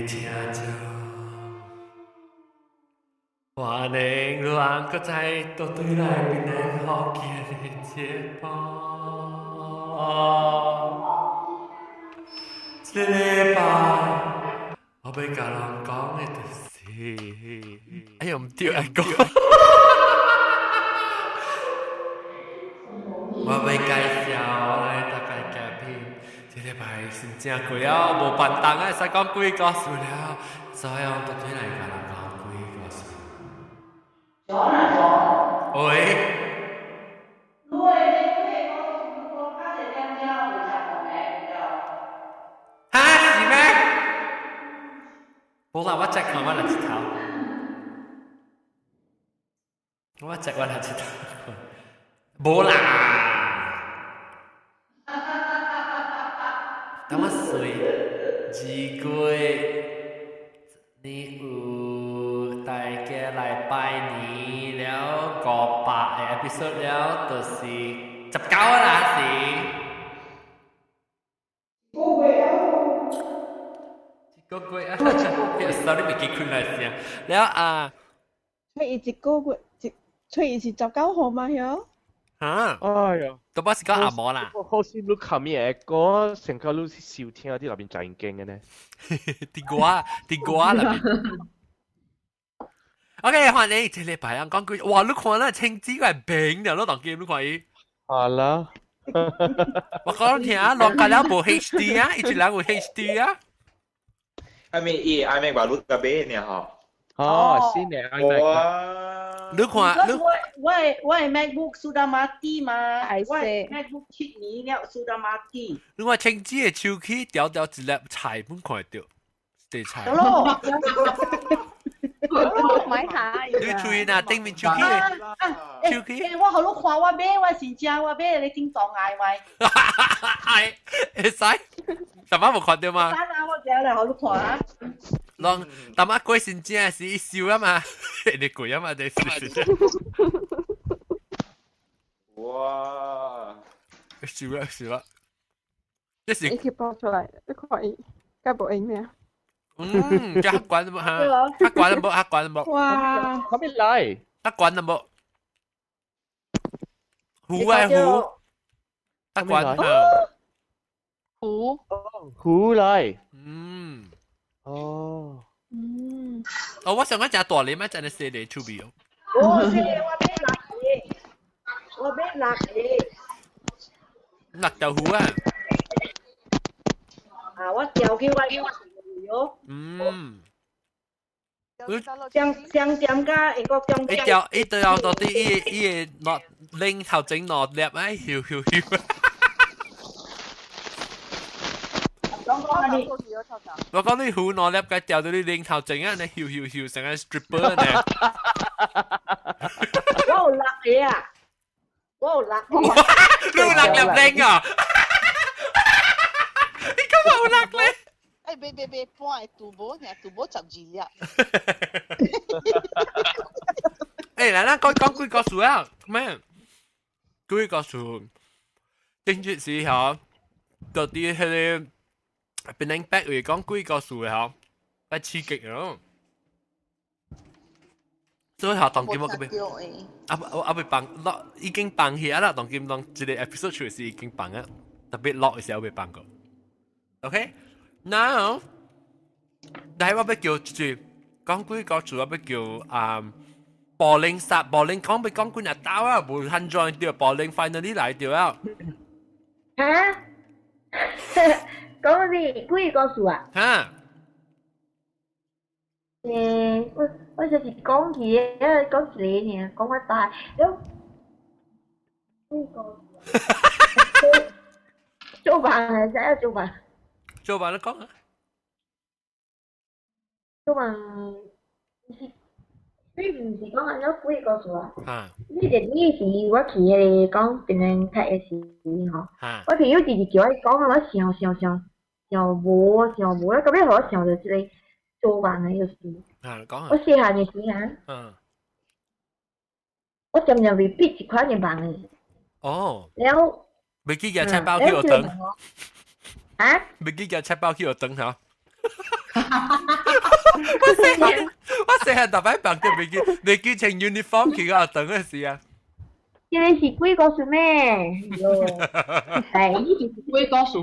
聽眾，歡迎咱閣再倒轉來檳城福建的節目。這禮拜我欲共人講的就是，哎喲，毋對，愛講。我欲介紹來大家嘉賓，這禮拜真正過了無辦當啊，會使講鬼故事了，所以我倒轉來共人講鬼故事。喂。哈，是咩？無啦，我再看我來一頭。我再我來一頭。無啦。等我算，2月你有大家來拜年了，500个 episode 了，就是19啦是。一個月啊！Sorry，未記困來先。了啊。初一一個月，一初一是19號嘛，曉？嚇！哎呀，都不是講阿摩啦。好似你琴日講，成個你收聽啲那邊正經嘅呢？啲歌，啲歌那邊。OK，歡迎這禮拜人講句，哇！你看那青子個平了，你當見你看伊。好啦。我講聽啊，落架了無 HD 啊，伊一人有 HD 啊。係咪伊 iMac 把錄個邊呢？嗬。哦，新的 iMac。哇！你看，你我的 MacBook sudah mati 嘛，我的 MacBook 7年了 sudah mati。你看青子的手機條條一粒菜本看到，地菜。得咯。買下。你注意啊，頂面手機的手機。我予你看我買，我真正我買你頂撞愛咪。係，會使？大媽無看到嗎？啊，我叫來予你看啊。攏大媽過真正是伊收啊嘛，你貴啊嘛，這是是。哇！收啦收啦，這是。一起爆出來，你看伊，該無用咩？嗯，這較懸無哈？較懸無？較懸無？哇！啥物來？較懸無？虎啊虎，較懸哈？虎。虎來。嗯。哦。嗯。哦，我想講食大粒，咪真係細粒出味哦。哦，細粒我買六個，我買六個。六條虎啊！啊，我調去我喲。嗯。雙雙點加一個中。伊條伊條到底伊伊個攞拎頭整攞粒哎，咻咻咻！我講你虎攞粒嘅掉到你拎頭整啊，你咻咻咻成個 stripper 呢。我有六個啊！我有六個。你有六粒拎啊？你幹嘛有六粒？哎，別別別，半個拄無，爾拄無12粒。哎，來，咱講講幾個數啊？咩？幾個數？頂住時候，到底彼个檳城北話講幾個數的吼，較刺激咯。所以吼，當今我閣欲，啊我啊未放落，已經放起啊啦。當今當一個 episode 出時已經放啊，特別落的時候未放過。OK，now，但係我欲叫就是講幾個數，我欲叫啊，保齡殺保齡講欲講幾若刀啊，無很轉著保齡 finally 來著啊。哈？講咩？幾個數啊？哈？我就是講起，講一個爾，講我大，了幾個做飯會使啊，做飯。做飯你講啊。做飯是，你毋是講按怎幾個數啊？啊。你就你是我去彼个講檳城拍的時吼，我朋友直直叫我講啊，我想想想想無想無，到尾予我想著這个做夢的就是。啊，講啊。我細漢的時啊。我常常 repeat 一款的夢的。哦。了。未記得菜包去學堂。啊？未記得菜包去學堂嚇。我細漢逐擺扮著袂記，袂記穿 uniform 去學堂嘅時啊。這個是鬼故事咩？喲，係呢是鬼故事，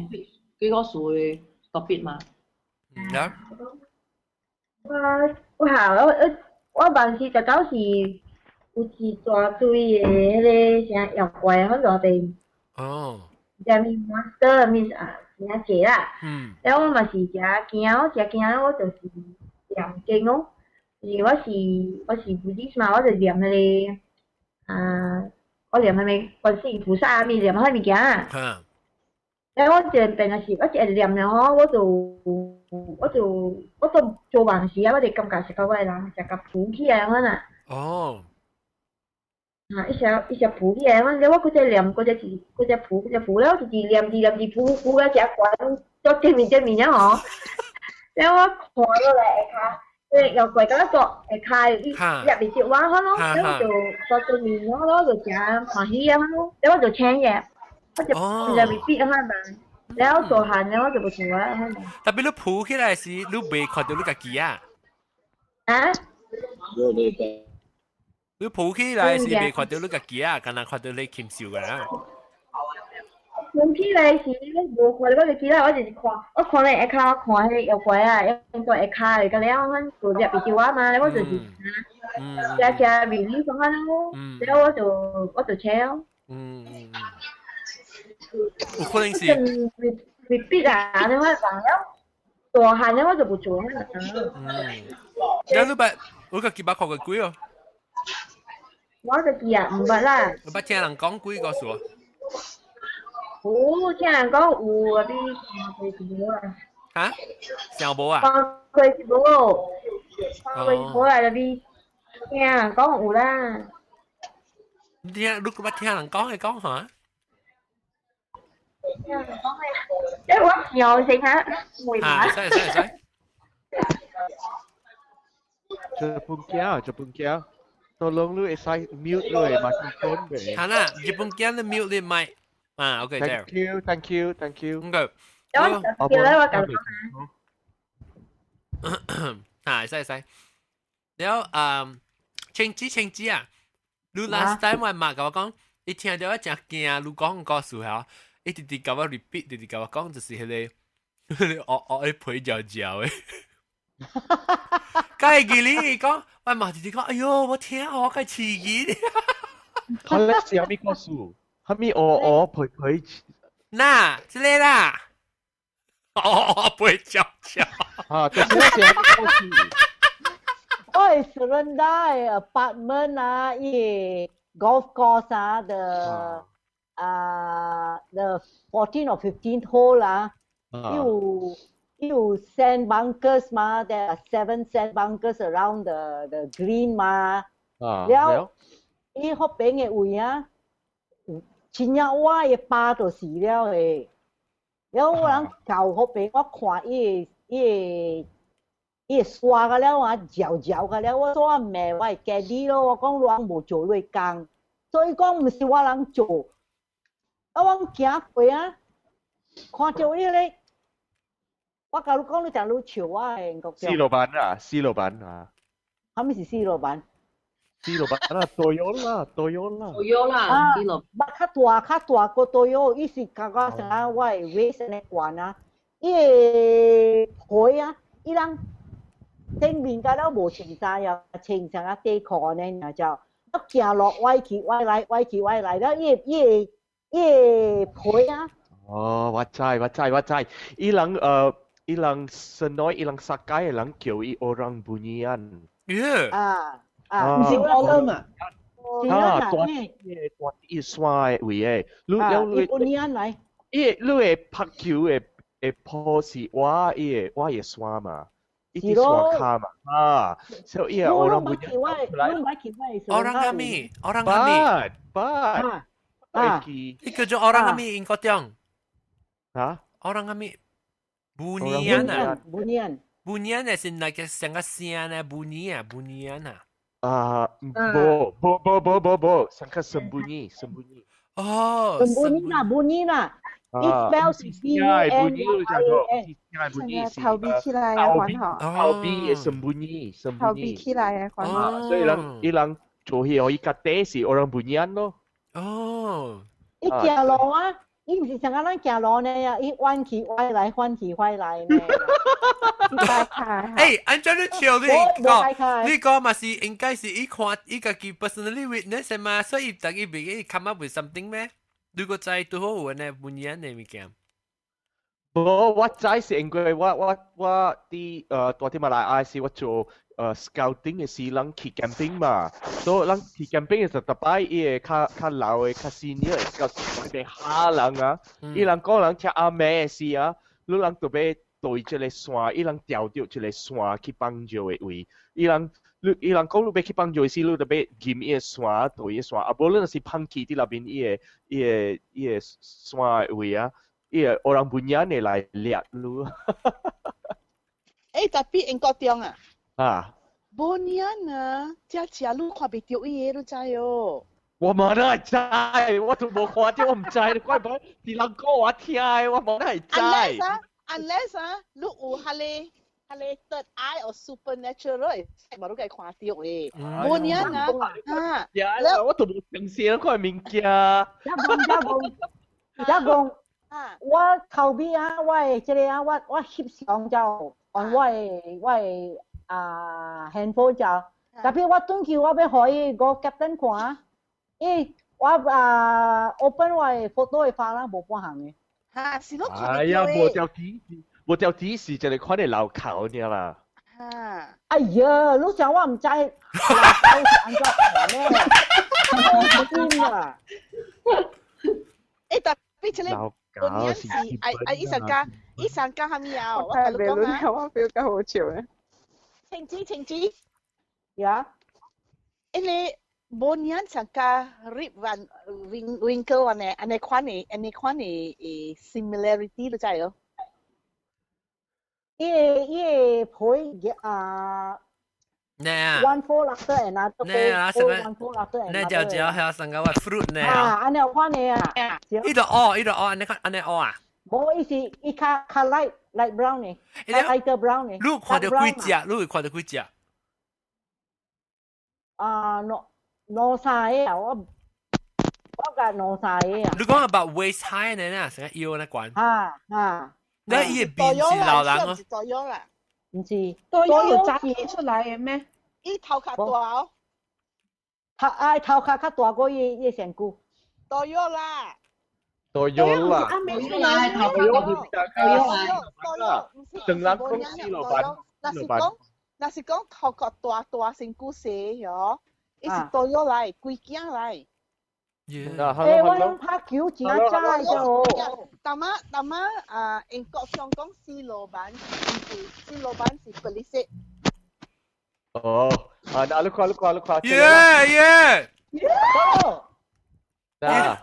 鬼故事嘅 topic 嘛。嗯啊。我我下我我我辦事就搞是有一大堆的彼個啥妖怪，好大隻。哦。啥物 monster 物啊，真濟啦。了我嘛是誠驚，我誠驚，我就是念經哦。因為我是 Buddhist 嘛，我就念彼個啊，我念彼個觀世音菩薩啊，物念彼物件啊。了我一變就是我一會念了吼，我就做夢時啊，我就感覺是甲我的人誠共浮起來款啊。啊！一隻一隻浮起來，我了我閣再念，閣再一閣再浮，閣再浮了，一直念一念一浮浮到誠懸，到正面正面了吼。了我看落來下跤，個妖怪敢若說下跤伊入袂著我款咯，了我就坐對面咯，我就誠歡喜啊款咯，了我就請伊，我就就 repeat 款嘛。了大漢了我就無做啊款。 Tapi 你浮起來時，你袂看著你家己啊？啊？你浮起來是袂看著你家己啊，敢若看著你禽獸啊？浮起來時，無看著我家己啦，我就是看，我看咧下跤，我看彼個妖怪啊，應該下跤嚟個了，阮就入袂著我嘛，我就是誠誠 relief 款咯，了我就請。嗯，有可能是。 repeat 啊，你我講了，大漢了我就無做啦。嗯，了你捌，我家己捌看過鬼哦？我家己啊，毋捌啦。你捌聽人講鬼故事？有聽人講有啊，比看過是無啊。嚇？想無啊？看過是無，看過是無啦，就是聽人講有啦。你聽，你捌聽人講係講嚇？聽人講嘅，因為我笑聲嚇，會嘛？嚇，使使使。日本囝，日本囝，tolong 你會使 mute 你 microphone 未？係啦，日本囝你 mute 你麥。啊，OK， Thank you, thank you, thank you。 OK。我叫咧，我講。啊，使使。了嗯，青子青子啊，你 last time 我媽共我講，伊聽著我誠驚，你講故事嚇，伊直直共我 repeat，直直共我講，就是彼個烏烏的皮嚼嚼的。會記你講，我媽直直講，哎喲，我聽我該刺激。佢咧是啥物故事？啥物烏烏皮皮？嗱，這個啦，哦，皮嚼嚼。啊，就是是啥物故事？我係 Serendah apartment 啊，伊 golf course 啊，the 啊 the 14 or 15th hole 啊，有 sand bunkers 嘛，there are seven sand bunkers around the green 嘛。了，伊彼邊的位啊，真正我的巴就是了的。了我人到彼邊，我看伊個刷個了啊，嚼嚼個了，我說我罵我的 caddie 咯，我講人無做你工，所以講毋是我人做。啊，我行過啊，看著伊個，我共你講，你誠愈笑我的。死老闆啊，死老闆啊！啥物是死老闆？死老闆啊，toyol 啦，toyol 啦。 toyol 啦，死老。捌較大較大個 toyol，伊是感覺像我的 waist 按呢懸啊，伊個皮啊，伊人頂面甲了無穿衫，又穿啥啊短褲按呢，爾就，一行落歪去歪來，歪去歪來，了伊個皮啊。哦，我知我知我知，伊人伊人senoi 伊人 sakai 人叫伊 orang bunian。啊啊，毋是 golem 啊？啊，大啲大啲山的位的，你了你 bunian 來。伊你會拍球的會波是我伊個我的山嘛，伊佇山跤嘛，啊，所以伊個 orang bunian。 Orang kami, orang kami。 But, 啊，你叫做 orang kami 英國中。嚇？Orang kami bunian 啊，bunian。 Bunian 係那個成個聲呢？Bunyi 啊，bunian 啊。啊，無無無無無無，上個 sembunyi sembunyi。哦，sembunyi 啦，bunyi 啦，伊 spell 是 B U N Y A N。頭鼻起來嘅款吼。頭鼻嘅 sembunyi 頭鼻起來嘅款。所以人伊人做戲可以較底是 orang Bunian 咯。哦。伊行路啊，伊毋是像咱行路呢呀，伊彎去歪來，彎去歪來呢。欸，按怎你笑你講，你講嘛是應該是伊看伊家己 personally witness 嘛，所以逐伊袂 come up with something 咩？你個知拄好有呢本人的物件。無，我知是因為我佇大佇馬來亞時我做scouting 的時，人去 camping 嘛，所以人去 camping 的時候，逐擺伊會較較老的、較 senior 的 scout 會嚇人啊，伊人講人聽阿妹的時啊，你人特別對這个山，伊人調著這个山去放尿的位，伊人你伊人講你欲去放尿時，你著欲入伊个山對伊個山，啊無你若是放棄佇內面伊个伊个伊个山的位啊。伊個 orang Bunian 會來掠你。欸，tapi 英國中啊。啊。 Bunian 啊，這食你看袂著伊个，你知哦？我無哪會知，我都無看著，我毋知。怪無是人講我聽的，我無哪會知。 Unless 啊，unless 啊，你有彼个彼个 third eye or supernatural，嘛你會看著的。Bunian 啊，啊。呀，我都無相信看物件。一講一講一講。我頭尾啊，我的這个啊，我翕相就按我的啊 handphone 就，tapi 我轉去我欲予伊個 captain 看，伊我啊 open 我的 photo 的 file 啦，無半項的。哈，是咯。哎呀，無條鐵，無條鐵是一個款的老口爾啦。哈。哎呀，你想我毋知老口是按怎看咧？我真啊。欸，tapi 這个。本人是愛愛伊上加伊上加蝦米啊？我共你講啊。我 feel 較好笑咧。晴子晴子。呀。因為 Bunian 上加 Rip Van Winkle 按呢按呢款的按呢款的誒 similarity 你知哦？伊个伊个皮啊。呢啊，one fold after another，呢啊， one fold after another。呢就只係上個 fruit 呢。啊，按呢款的啊。伊就哦，伊就哦，按呢按呢哦啊。無，伊是伊較較 light light brown 的，lighter brown 的。你看著幾隻？你會看著幾隻？啊，兩兩三个啊，我共兩三个啊。你講 about waist high 呢？呢，成個腰那關。啊啊。那伊個面是老人哦。多樣啦。毋是，多有扎出來的咩？伊頭較大哦。頭啊頭殼較大過伊伊身軀。多樣啦。多樣啦。阿妹出來，頭殼大。多樣，成人公司老闆。若是講，若是講頭殼大大身軀細喲，伊是多樣來，規囝來。欸，我攏拍球真早的哦。大媽大媽啊，英國香港四老闆是四老闆是 police。哦，啊，那你看你看你看。 Yeah yeah。嗱，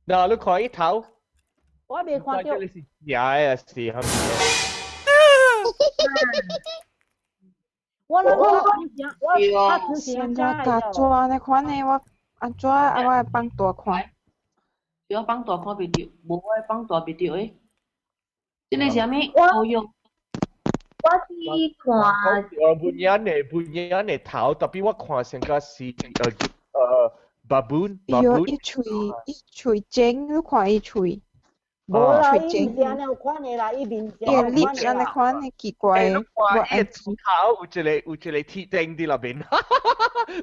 嗱，你看伊頭。我未看著。這是假的，是蝦米？我攏我拍球真早的。大那款的我。按怎啊？我會放大看。是我放大看袂著，無我會放大袂著誒。這個是啥物？我用。我是看。本人的本人的頭，tapi 我看成個是baboon。伊有伊喙伊喙尖，你看伊喙。無啦，伊毋是按呢款的啦，伊面伊 lips 按呢款的奇怪。你看伊頭有一个有一個鐵釘佇內面，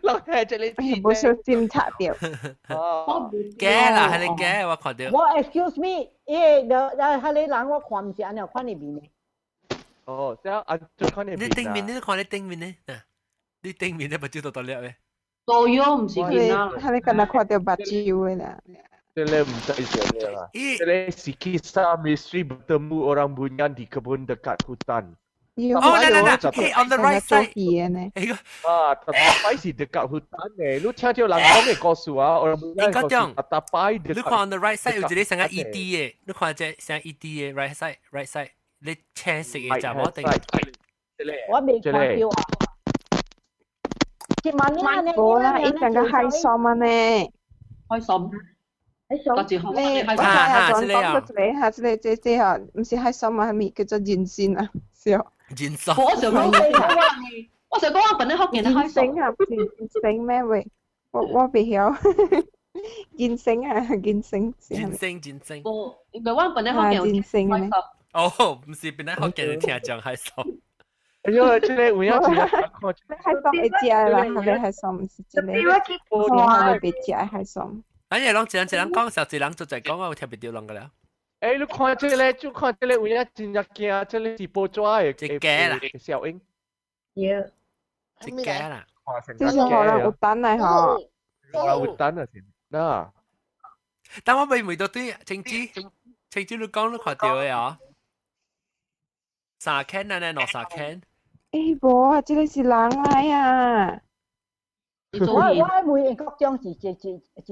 落下一個鐵釘。無小心插著。假啦，係你假，我看著。我 excuse me，伊個那彼個人我看毋是按呢款的面的。哦，這按怎款的面？你頂面，你看你頂面呢？你頂面你目睭都大粒的。多樣毋是面啊。彼個敢若看著目睭的啦。這个毋知啥物啦。這个是kisah misteri bertemu orang Bunian di kebun dekat hutan. 哦，來來來，hey on the right side。啊，逐擺是 dekat hutan 的，你聽著人講的故事啊，orang Bunian 故事，逐擺你看 on the right side 有一個像個 ED 的，你看這像 ED 的 right side right side，你青色的就無定。我未看著啊。無啦，伊像個海參按呢。海參。你我睇下轉講過一個，下一個這這吼，毋是海參嘛，係咪叫做人參啊？是哦。人參。我想講我想講我本來福建的海參啊，不是人參咩喂？我袂曉。人參啊，人參。人參人參。我因為我本來福建有人參啊。哦，毋是本來福建的聽講海參。哎呦，這個有影是海參會食啦，係咪海參毋是真的？我係袂食海參。哎呀，攏一人一人講，小一人就在講，我聽袂著人個了。欸，你看這個，就看這個有影真正驚，這個是報紙的，一假啦，小英。對。一假啦。這是可能有等來吼。有等啊，是嗱。但我未問到對，青子，青子你講你看著的哦。三坑啊，呢兩三坑。欸，無啊，這個是人來啊。我問英國長是一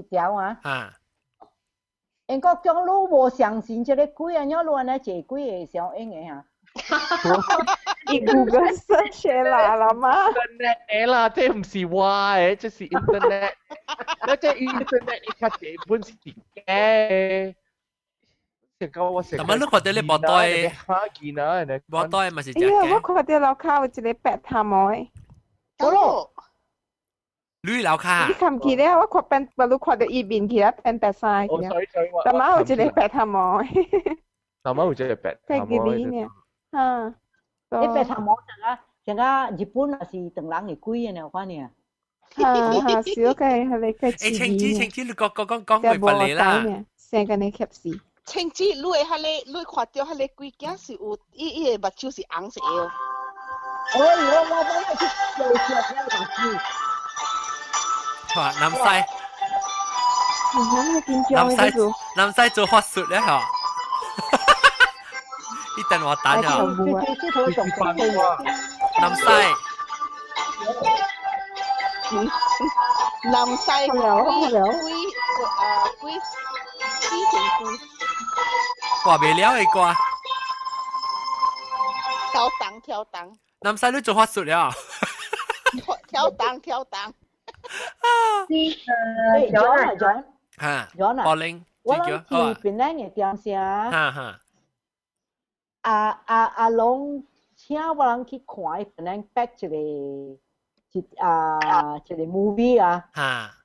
條啊。啊。英國長你無相信這個鬼啊？怎你按呢坐鬼會相應的哈？伊 Google search 啦，啦嘛。 Internet 啦，這毋是我的，這是 internet。那這 internet 伊較濟本是假的。成個我成。但係你看到你無袋，哈見啊，無袋嘛是哎呀，我看到樓跤有一個白頭毛的。哦。你樓跤。你看起來，我看變，我都看到伊面起來變白衫去。但嘛有一個白頭毛的。但嘛有一個白頭毛的。呢？哈。你白頭毛成個日本也是唐人的鬼的呢，我看呢。哈哈，小個係你個。欸，青子青子，你講講講講袂白你啦。成個你吸死。青子，你會彼個，你會看著彼個鬼囝是有，伊個目睭是紅色的哦。哦，我去做隻目睭。哇，南西。南西南西做法術咧嗬。一等我等啊。南西。南西鬼鬼啊鬼死神鬼。哇，袂了的歌。跳動跳動。南西你做法術了。跳動跳動。欸，John 啊 John。哈。 John 啊。柏林。我諗去檳城的點聲。哈哈。阿龍請我人去看檳城拍一個一個 movie 啊。哈。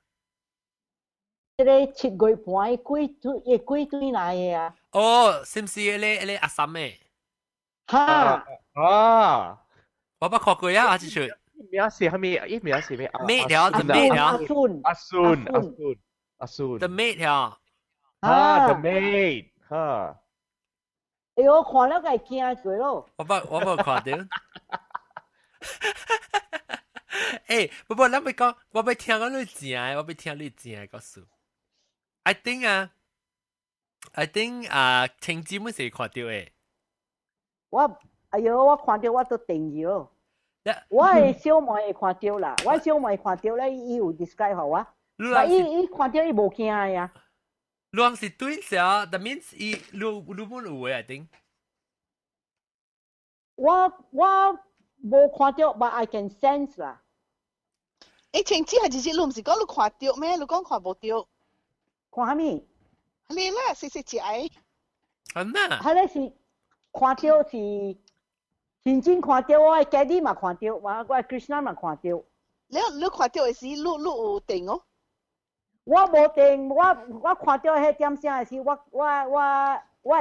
這個七月半鬼對鬼對來的啊。哦，是毋是彼個阿三的？哈。啊！我捌看過啊，阿這出。名是啥物？伊名是咩？咩條？咩條？阿孫。阿孫，阿孫，阿孫。 The Maid 條。啊，The Maid，哈。哎呦，看了會驚過咯。我捌看著。欸，不過咱欲講，我欲聽講你正的，我欲聽你正的故事。I think 啊，I think 啊，青姊妹是看著的。我哎呦，我看著我都定住咯。我的小妹會看著啦，我小妹看著咧，伊有 describe 予我。但伊看著伊無驚的啊。你是對小，that means 伊你本有的，I think。我無看著，but I can sense 啦。欸，青子係直接你毋是講你看著咩？你講看無著？看啥物？你啦，細細隻的。係咩？彼个是看著是真正看著，我的家己嘛看著，我的 Krishna 嘛看著。你看著的時，你有定哦？我無定，我看著彼點聲的時，我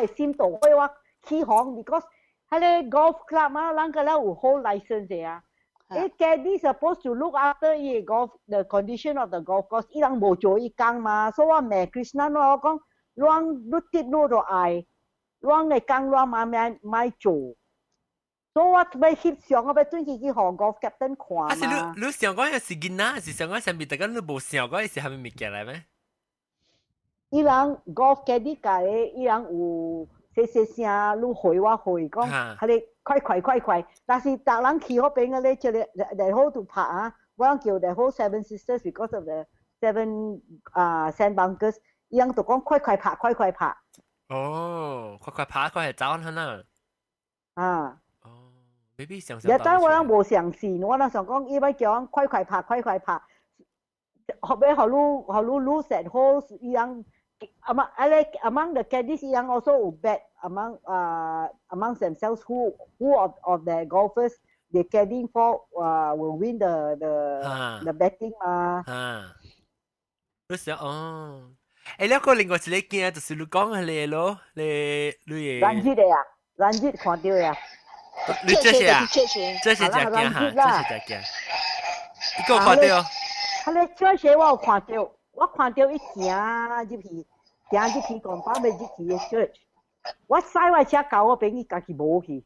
的心動，所以我起哄，because 彼个 golf club 啊，人個了有 hold license 的啊。伊家己 supposed to look after 伊个 golf the condition of the golf course，伊人無做伊工嘛，所以我罵 Krishna 我講，你你跌你就愛，你的工你嘛莫做。所以我要翕相，我欲轉去去予 golf captain 看嘛。啊是你想講是囡仔，是想講啥物？大家你無想講是啥物物件來咩？伊人 golf caddy 教的，伊人有細細聲，你回我回講，彼个快快快快。但是逐人去彼邊個咧，這個然後就拍啊，我人叫 the whole Seven Sisters because of the seven 啊 sand bunkers，伊人就講快快拍，快快拍。哦，快快拍，快快走去啦。啊。哦，maybe 想也等我人無相信，我人想講，伊欲叫阮快快拍，快快拍，後尾予你予你 lose that hole，伊人 Among like among the caddies 伊人 also 有 bet among among themselves who of the golfers they caddying for will win the the betting 嘛。啊，你想哦？誒，你個另外一個驚就是你講係你咯，你你 Ranjit 的啊，Ranjit 看到呀。你這是啊？這是隻驚哈，這是隻驚。你個看到？佢咧這些我有看到，我看到伊行入去，行入去講包要入去的 church，我駛我車到我邊，伊家己無去。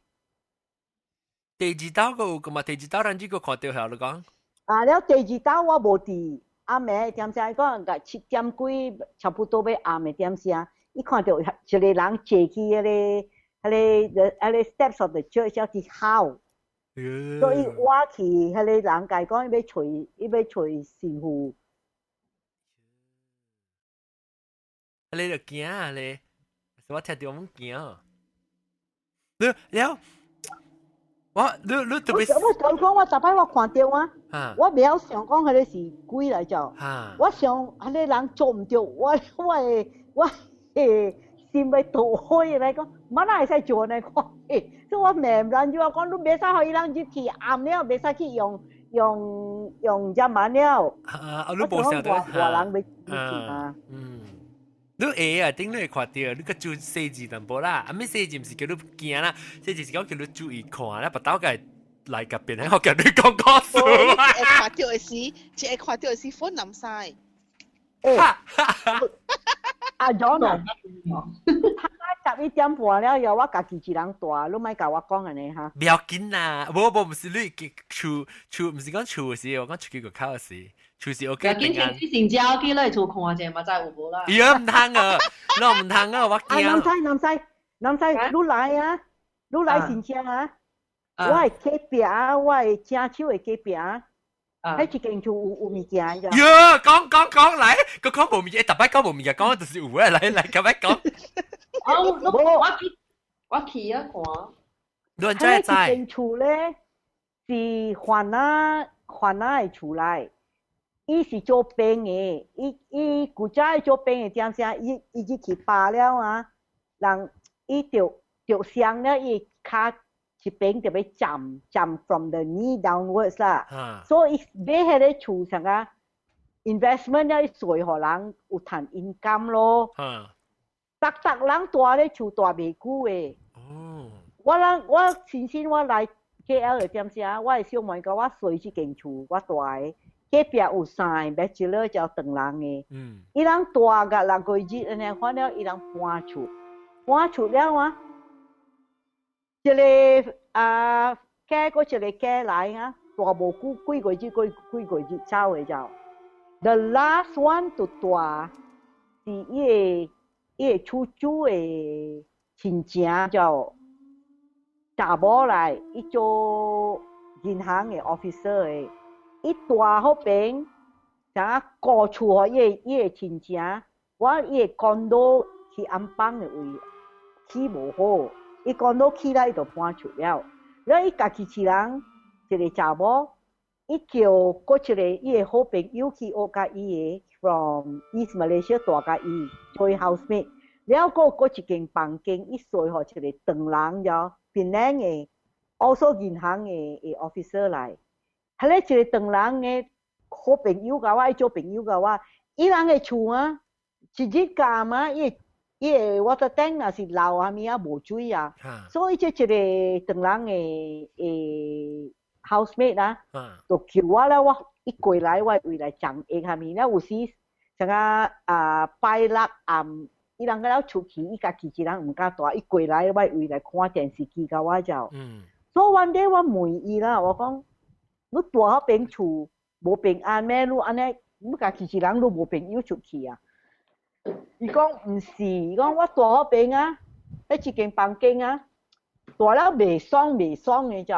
第二道個有個嘛？第二道人這個看到係你講。啊，了第二道我無佇，暗暝點聲講個7點幾，差不多欲暗的點聲，伊看到一個人坐去彼個 steps of the church 去哭，所以我去彼個人共伊講，伊欲揣神父。你就驚啊你！我聽到我驚。你了，我你你特別。我講講我逐擺我看到啊，我袂曉想講彼個是鬼來著。我想彼個人做毋著，我的心欲倒開來講，嘛哪會使做呢？看，所以我罵人就話講，你袂使予伊人入去，暗了袂使去用只蠻了。啊，你無想到。外人欲入去嘛？嗯。你會啊，頂你會看到，你個注細緻淡薄啦，啊咩細緻毋是叫你驚啦，細緻是講叫你注意看啦，別兜個來個邊，我叫你講故事。會看到的是，一會看到的是粉藍色。阿 John 啊，他11點半了，又我家己一人蹛，你莫共我講按呢哈。不要緊啦，無無毋是你厝厝，毋是講厝時，我講出去個口時。厝是 OK 平安。緊先先走去你厝看者嘛，知有無啦？伊毋通啊，我毋通啊，我驚。啊，南西南西南西，你來啊，你來新疆啊？我的隔壁啊，我的正手的隔壁啊，彼一間厝有物件咋？喲，講講講來，閣講無物件，逐擺講無物件，講就是有啊，來來，逐擺講。啊，我去啊看。你知知？彼一間厝咧是番仔番仔的厝來。伊是做兵的，伊古早做兵的點聲，伊入去罷了啊，人伊著傷了，伊跤一邊就欲斬斬 from the knee downwards 啦。所以買彼個厝啥個 investment 了，伊稅予人有趁 income 咯。逐逐人蹛咧厝蹛袂久的。我人我親身我來 KL 的點聲，我的小妹共我稅這間厝，我蹛的。隔壁有三個 bachelor 叫唐人的，伊人蹛甲6個月按呢，看了伊人搬厝，搬厝了啊，一個啊，嫁閣一個嫁來啊，蹛無久幾個月幾幾個月走的就，the last one to 蹛是伊個厝主的親情叫查某來，伊做銀行的 officer 的。伊蹛彼邊，啥顧厝予伊個親情，我伊個 condo 去安邦的位起無好，伊 condo 起來伊就搬厝了。了伊家己一人，一個查某，伊叫閣一個伊個好朋友去學共伊個 from East Malaysia 蹛共伊做 housemate，了閣閣一間房間，伊稅予一個唐人了，檳城的，also 銀行的 officer 來。彼个一個唐人的好朋友共我，伊做朋友共我，伊人的厝啊，一日干啊，伊個 water tank 若是漏啥物啊，無水啊，所以這一個唐人的 housemate 啊，就叫我了，我一過來我會來講下啥物，了有時像啊啊拜六暗，伊人了出去，伊家己一人毋敢蹛，伊過來我會來看電視機共我就，所以 one day 我問伊啦，我講，你蹛彼邊厝無平安咩？你按呢，你家己一人你無朋友出去啊？伊講毋是，伊講我蹛彼邊啊，彼一間房間啊，蹛了袂爽袂爽的就，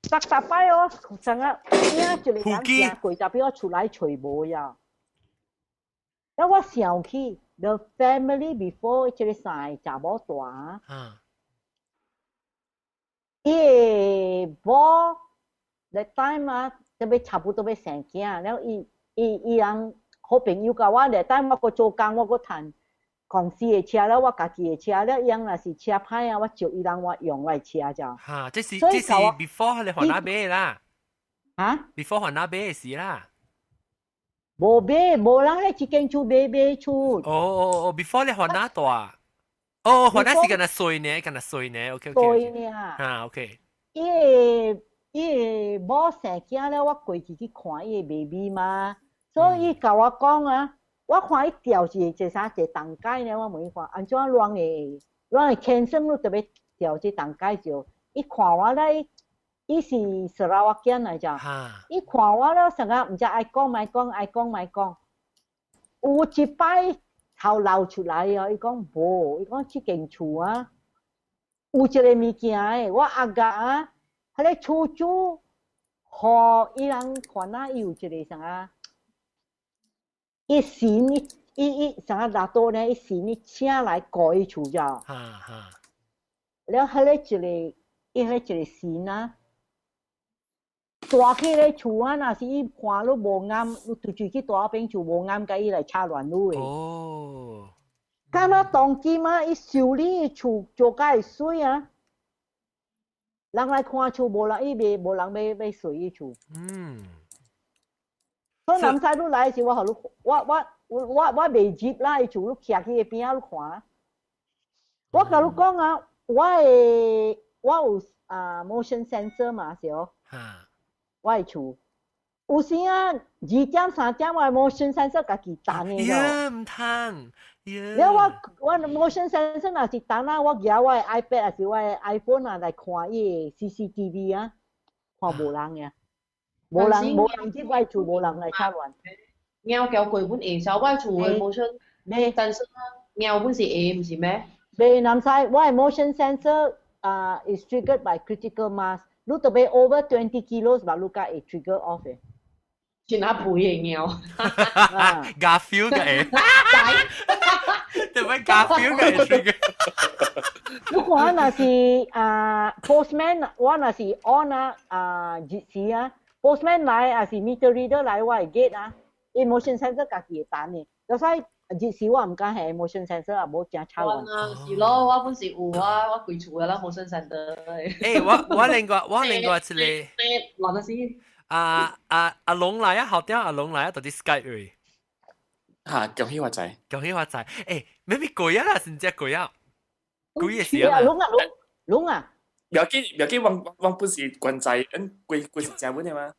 逐逐擺哦，像啊，影一個人行過，就比我出來揣無呀。了我想起 the family before 這個三個查某蹛，伊个某 that time 啊，特別差不多欲生囝，了伊人好朋友共我咧，等我閣做工，我閣趁公司的車了，我家己的車了，伊人若是車歹啊，我借伊人我用我的車咋。嚇，這是 before 你還那買啦。嚇？before 還那買的時啦。無買，無人咧，這間厝買買厝。哦哦哦，before 你還那大。哦，還那是敢若細呢，敢若細呢，OK OK。細呢。啊，OK。伊個某生囝了，我過去去看伊個 baby 嘛，所以伊共我講啊，我看伊吊一個啥一個重解呢，我問伊看，按怎亂會亂會天生你特別吊這重解就，伊看我咧，伊是砂拉越囝來咋，伊看我了，成個毋知愛講莫講，愛講莫講，有一擺頭流出來哦，伊講無，伊講這間厝啊，有一個物件的，我阿甲啊。彼个厝主，予伊人看啊，伊有一個啥啊？伊神伊伊啥拿刀呢？伊神伊請來顧伊厝咋？了，彼个一個，伊彼個一個神啊，蹛去咧厝啊，若是伊看你無啱，你拄住去大邊厝無啱，共伊來插亂你的。哦。敢若當今啊，伊修理厝做甲會媠啊！人來看厝，無人伊袂無人欲欲睡伊厝。所以南西你來時，我予你，我我我我袂入啦，伊厝你徛去邊仔你看。我共你講啊，我的我有啊 motion sensor 嘛是哦。我的厝有時啊，2點3點我的 motion sensor 家己彈的。呀，毋通。了我我 motion sensor 若是彈啊，我舉我的 iPad 還是我的 iPhone 啊來看伊的 CCTV 啊，看無人嘅，無人無人入我厝，無人來插亂。貓叫過本會燒，我厝的 motion sensor 貓本是會，毋是咩？袂南西，我的 motion sensor 啊 is triggered by critical mass，你特別 over 20 kilos 吧，你才會 trigger off 的。真阿肥的貓。 Garfield 嘅，對咪 Garfield 嘅 trigger？你看若是啊 postman，我若是 on 啊啊日時啊，postman 來還是 meter reader 來我的 gate 啊，伊 motion sensor 家己會彈的，所以日時我毋敢下 motion sensor 啊，無誠吵亂。啊，是咯，我本是有啊，我規厝的啦 motion sensor。欸，我另外一個，亂得死。啊啊阿龍來啊，後點阿龍來啊，到底 Skype 位。嚇，恭喜發財！恭喜發財！欸，咩咩鬼啊啦，真正鬼啊！鬼嘅事啊！龍啊龍龍啊！不要緊，不要緊，我我本是關仔，嗯，鬼鬼是食本的嗎？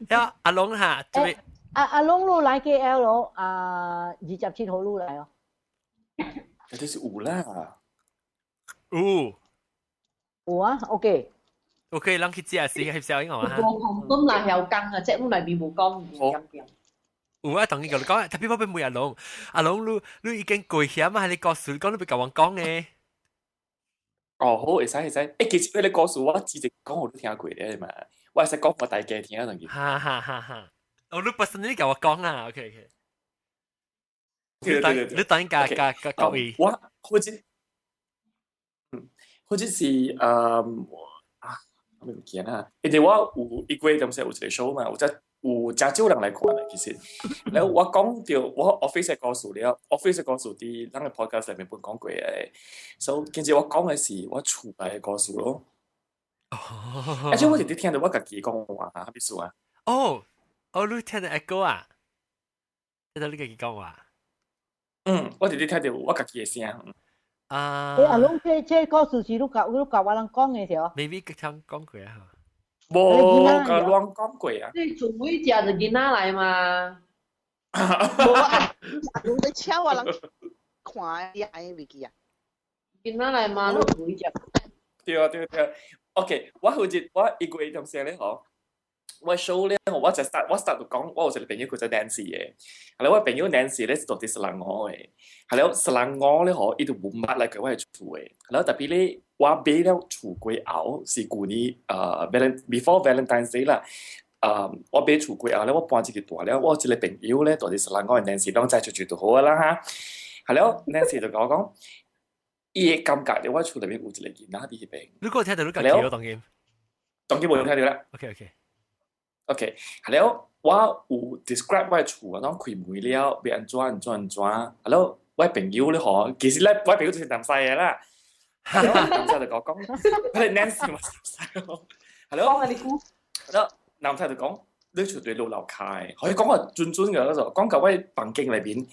呀，阿龍哈，這邊阿阿龍你來 KL 咯，啊，27號你來哦。這是有啦。有。有啊，OK。 OK，咱去食時翕相應啊。無講本來曉講啊，節目內面無講無點點。有啊，當然共你講，特別我欲問阿龍，阿龍你你已經過險啊？你故事講你欲共阮講的。哦，好，會使會使。欸，其實彼个故事我之前講我都聽過咧嘛，我會使講予大家聽啊，當然。哈哈哈哈！哦，你 personally 共我講啊，OK OK。對對對，你等下加加各位。我或者，或者是啊，我唔記得啦。因為我有一個月點時有一個 show 嘛，有只有誠少人來看的，其實。然後我講著我 office 的故事了，office 的故事佇咱个 podcast 內面本講過的，所以其實我講的是我厝內的故事咯。而且我是佇聽著我家己講話，啥意思啊？哦，哦，你聽著 echo 啊？聽著你家己講話？嗯，我是佇聽著我家己的聲。啊！欸，阿龍，這這故事是你共我人講的是哦？maybe 聽講過啊。無共亂講過啊！你做每食就囡仔來嘛？無啊，阿龍在請我人看，你還袂記啊？囡仔來嘛，你每食。對啊對啊對啊。OK，我好似我一個月點先咧嗬，我 show 咧，我就 start 我 start 就講，我有一個朋友叫做 Nancy 嘅，係啦，我朋友 Nancy 咧是住佇雪蘭莪嘅，係啦，雪蘭莪咧嗬，伊就無捌來過我的厝嘅，然後特別咧，我買了厝過後是舊年before Valentine's Day 啦，我買厝過後咧，我搬進去住了，我有一個朋友咧住佇雪蘭莪嘅 Nancy，攏知出住就好啊啦哈，係了，Nancy 就共我講，伊會感覺著我厝內面有一個囡仔佇彼邊。你閣聽著你家己咯，當然。當然無聽著啦。 OK OK。 OK，係了，我有 describe 我厝啊，當開門了，欲按怎按怎按怎，啊了我朋友咧嗬，其實咧我朋友就是南西嘅啦，南西就講講，佢哋 Nancy 嘛南西咯，係咯，講啊你估，係咯，南西就講你厝對路樓開，可以講個準準嘅嗰就講到我房間裏邊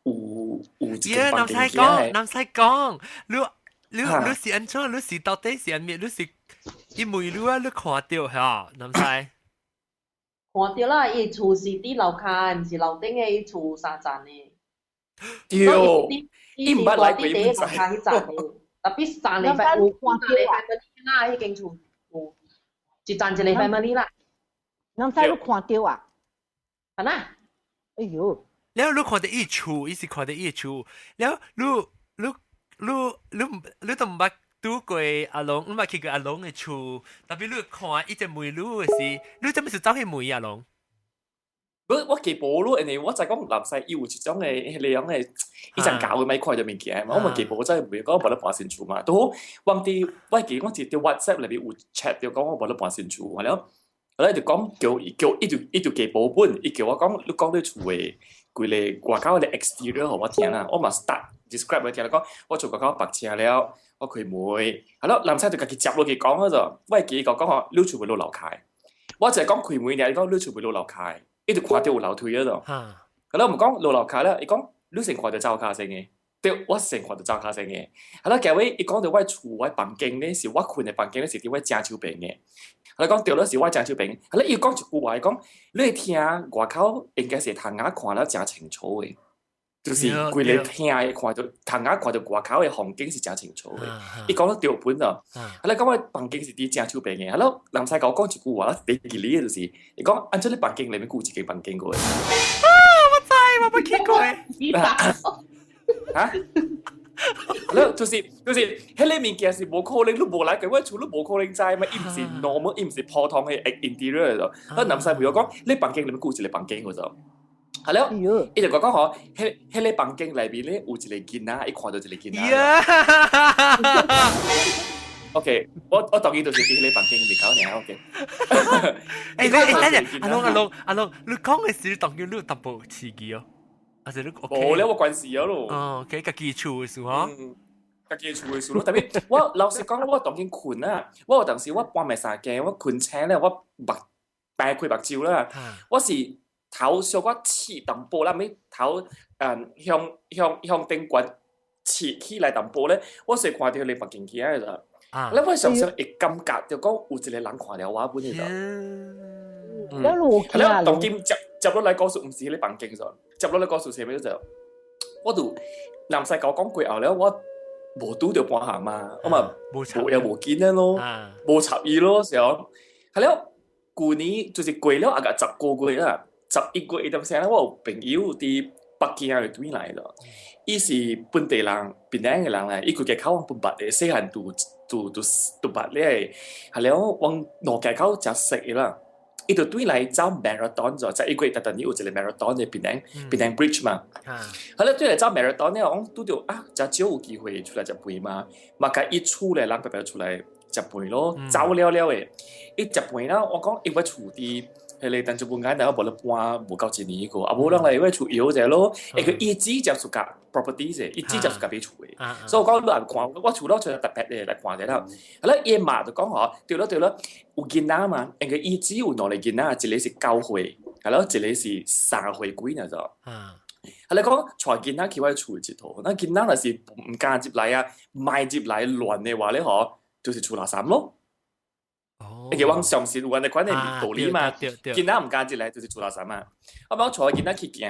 有一間房間。南西講，南西講，你是按怎？你是到底是按咩？你是伊問你啊，你看到嚇，南西。看到啦，伊厝是佇樓跤，毋是樓頂的，伊厝三層的。對，伊毋捌來過，佇樓跤彼層的，特別三禮拜有看到啦，彼間厝有一層一個 family 啦。南西你看到啊？啊呐？哎喲！了你看到伊厝，伊是看到伊厝，了你都毋捌拄過阿龍，你捌去過阿龍的厝，特別你看伊隻問你的時，你做咩事走去問阿龍？我記無咯，因為我就講南西伊有一種的彼個樣的，伊陣教的咪看著物件嘛，我嘛記無真係袂講無咧搬新厝嘛。拄好我佇我記我佇 WhatsApp 內面有 chat 著講我無咧搬新厝，了後來就講叫叫伊就伊就寄簿本，伊叫我講你講你厝的規個外口的 exterior 予我聽啦，我嘛 start describe 我聽啦，講我厝外口白車了，我開門，係咯，南西就家己接落去講嗰就，我會記伊講吼，你厝袂落樓開，我就係講開門爾，伊講你厝袂落樓開。伊就看著有樓梯嗰度，係咯，毋講落樓跤啦，伊講你先看著灶跤先的，對，我先看著灶跤先的。係咯，結尾伊講著我厝我房間咧，是我睏的房間咧，是佇我正手邊的。係講對了，是我正手邊。係咯，伊講一句話，伊講你會聽外口應該是窗仔看了誠清楚的，就是規个廳會看著窗仔看著外口的風景是誠清楚的。伊講了對本咯，係咧講我房間是佇正手邊的，係咯，南西共我講一句話，第記你的就是，伊講按怎你房間內面閣有一間房間過的。啊！我知，我捌去過。嚇？了就是彼个物件是無可能，你無來過我厝，你無可能知嘛。伊毋是 normal，伊毋是普通的 interior 就。啊，南西朋友講，你房間內面閣有一個房間個就。係了，伊就講講吼，彼個房間內面咧有一個囡仔，伊看著一個囡仔。OK，我當然就是佇彼个房間裡面搞爾 OK。欸，你欸，等陣，阿龍阿龍阿龍，你講的時當然你有淡薄刺激哦。啊是你 OK。無咧，我關事了咯。哦，OK，家己厝的事吼。家己厝的事咯，特別我老實講，我當今睏啊，我有當時我半暝三更，我睏醒咧，我目掰開目睭啦，我是頭小可刺淡薄啦，咪頭向頂懸刺起來淡薄咧，我是看著你目鏡起來啦。咧我常常會感覺就講有一個人看著我本嚟就。嗯，係啦，當今接落來故事毋是彼个房間咗，接落來故事是咩就？我就南西共我講過後咧，我無拄著搬行嘛，我嘛無也無見咯，無插伊咯，時候係了。舊年就是過了啊個10個月啦，11月一點聲咧，我有朋友佇北京就轉來咯，伊是本地人，檳城的人來，伊規家口阮攏捌的，細漢就捌咧，係了，阮兩家口誠熟的啦。伊就轉來走 marathon 咗，11月逐逐年有一個 marathon 的檳城 bridge 嘛。好啦，轉來走 marathon 咧，我拄著啊，誠少有機會出來食飯嘛，嘛共伊厝咧人白白出來食飯咯，走了了的。伊食飯啦，我講伊我厝佇彼个陳厝本間，然後無咧搬無夠一年個，啊無人來我厝搖者咯，因為伊只接自家 property 者，伊只接自家買厝的，所以我講你來看，我厝了出來特別的來看者啦。好啦，伊媽就講吼，對咯對咯，有囡仔嘛，因為伊只有兩个囡仔，一個是9歲，係咯，一個是3歲幾爾就。啊，你講帶囡仔去我厝𨑨迌，那囡仔若是毋敢入來啊，莫入來亂的話咧吼，就是厝垃圾咯。因為我相信有按呢款的道理嘛，囡仔毋敢入來就是厝垃圾嘛。我講帶囡仔去行，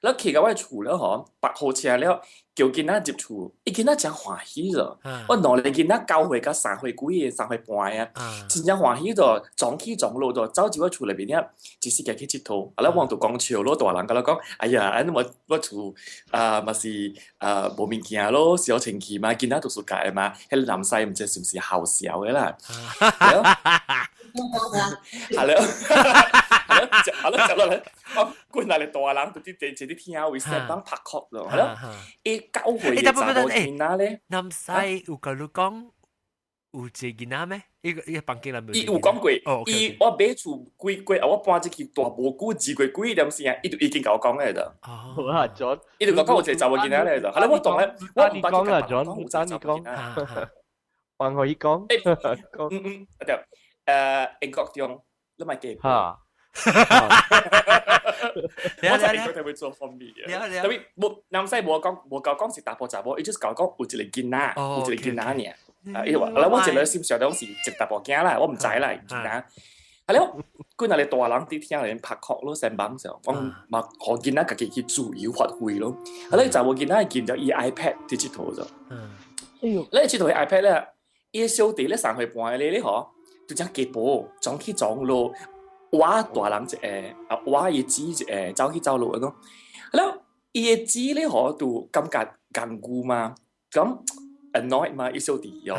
了去到我厝了吼，泊好車了，叫囡仔入厝，伊囡仔誠歡喜咗。我兩个囡仔9歲佮3歲幾的，3歲半啊，真正歡喜咗，撞起撞落咗，走入我厝內面了，一時間去𨑨迌，啊，了我就講笑咯，大人共我講，哎呀，按呢我厝啊嘛是啊無物件咯，小清氣嘛，囡仔都是家的嘛，彼个南西毋知是毋是好笑的啦。係咯，係咯，係咯，接落來，我滾來個大人就佇佇佇聽位先當拍哭咯，係咯，伊9歲的查某囡仔咧，南西有共你講，有一個囡仔咩？伊個伊個房間內面。伊有講過，伊我買厝幾過，我搬入去大無久，二月幾點時啊，伊就已經共我講咧就。好啊，John。伊就講有一個查某囡仔咧就，後來我當咧，我唔講啦，John，等你講，還可以講。嗯嗯，對，英國中，你咪記。嚇。我就英國就會做方面嘅，特別無南西無講無夠講是查埔查某，伊就是講講有一個囡仔，有一個囡仔爾。啊！伊話，我一個心想講是一查埔囝啦，我毋知啦，囡仔。啊了，幾若個大人佇廳內面拍殼咯，先幫上，講嘛，予囡仔家己去自由發揮咯。啊，咧查某囡仔見著伊 iPad 佇𨑨迌咗。哎喲！咧𨑨迌 iPad 咧，伊個小弟咧3歲半個咧嗬，就只雞婆撞起撞落，我大人一個，啊，我伊姊一個，走去走落咯。了，伊個姊咧嗬，就感覺艱苦嘛，咁。annoyed 嘛，伊小弟哦，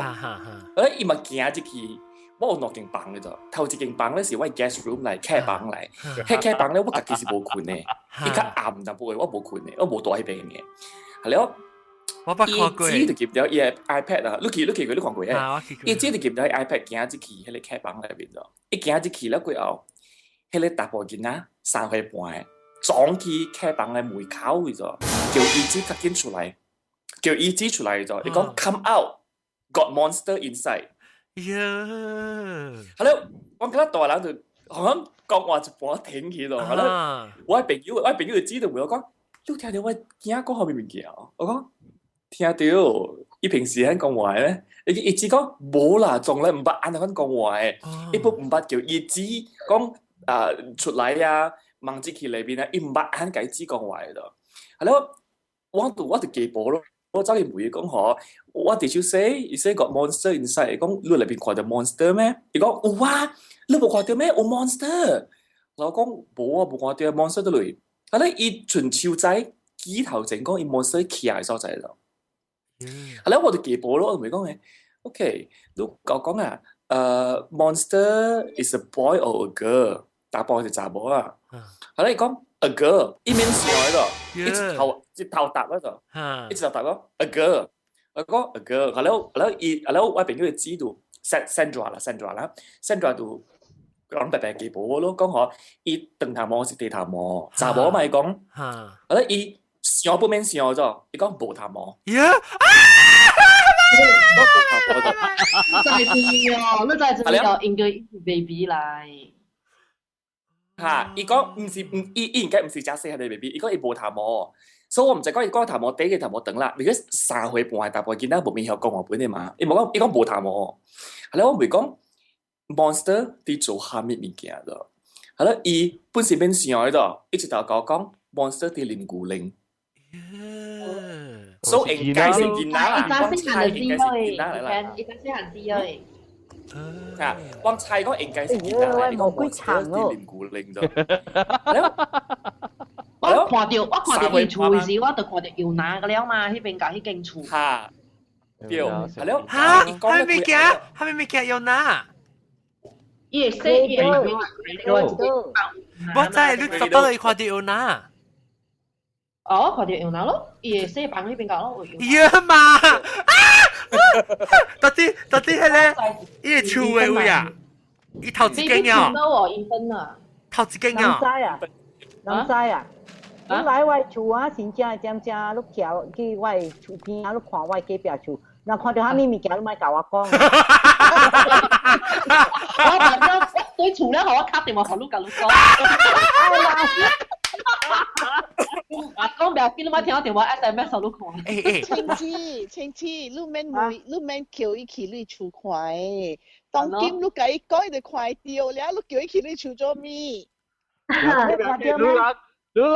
誒，伊嘛行入去，我有兩間房嘅啫，頭一間房咧是我 guest room 嚟，客房嚟，彼客房咧我家己是無睏的，伊較暗淡薄的，我無睏的，我無蹛彼邊嘅。係了，我捌看過，伊姊就入了伊个 iPad 啊，你去你去過你看過嘅？伊姊就入了 iPad 行入去彼個客房內面咗，伊行入去了過後，彼個查埔囡仔3歲半的，撞去客房的門口位咗，叫伊姊較緊出來。叫伊姊出來咗，伊講 come out，got monster inside。呀！係咯，我覺得大人就好像講話一半停起咯。係咯，我朋友就知道我講，你聽到我囝講啥物物件？我講聽到，伊平時喺講話咧，伊伊只講無啦，從來毋捌按呢款講話的，伊都毋捌叫伊姊講啊出來啊，望入去內面啊，伊毋捌按共伊姊講話的咯。係咯，我就記薄咯。我走去問伊講吼，what did you say？伊 say got monster inside。講你內邊看到 monster 咩？伊講有啊，你無看到咩？有 monster。我講無啊，無看到 monster 佗落。啊咧，伊純手仔指頭前講伊 monster 徛的所在咯。啊咧，我就記薄咯，我同伊講嘅，OK，你共我講啊，monster is a boy or a girl？查埔是查某啊。啊咧，伊講 a girl，伊免想的咯，一頭一頭答嗰度，一頭答講 a girl，我講 a girl，後來後來伊後來我朋友就知道 Sandra 啦，Sandra 啦，Sandra 就講白白記薄咯，講嗬，伊長頭毛是短頭毛，查某嘛伊講，後來伊想不免想咗，伊講無頭毛。呀！你知知哦，你知知哦，應該是 baby 來。嚇！伊講毋是毋，伊伊應該毋是遮細漢的 baby，伊講伊無頭毛，所以我毋知講伊講頭毛短個頭毛長啦。because 3歲半的查埔囡仔無免曉講話本的嘛，伊無講伊講無頭毛。後來我問講 monster 佇做啥物物件咯？後來伊本身免想的咯，伊一頭共我講 monster 佇啉牛奶。所以應該是囡仔啦，我猜應該是囡仔來啦。伊才細漢子的。啊！我猜講應該是囡仔來，你講 monster 佇啉牛奶咗。我看到伊厝時，我就看到油拿個了嘛，彼邊共彼間厝。嚇！對，係咯。嚇！啥物物件？啥物物件油拿？伊會洗，伊會我知，你特別看到油拿。哦，看到油拿咯，伊會洗房彼邊個咯。呀嘛！啊！到底到底彼个伊個厝的位啊？伊頭一間啊？哦，伊分啊。頭一間啊？人知啊？人知啊？你來我厝啊，真正點正，你徛去我厝邊啊，你看我隔壁厝，若看著啥物物件，你莫共我講。我反正對厝了，予我敲電話予你，共你講。阿講袂要緊，你莫聽我電話 SMS 予你看。清子，清子，你免問，你免叫伊去你厝看的。當今你共伊講，伊就看會著了，你叫伊去你厝做咩？你人你人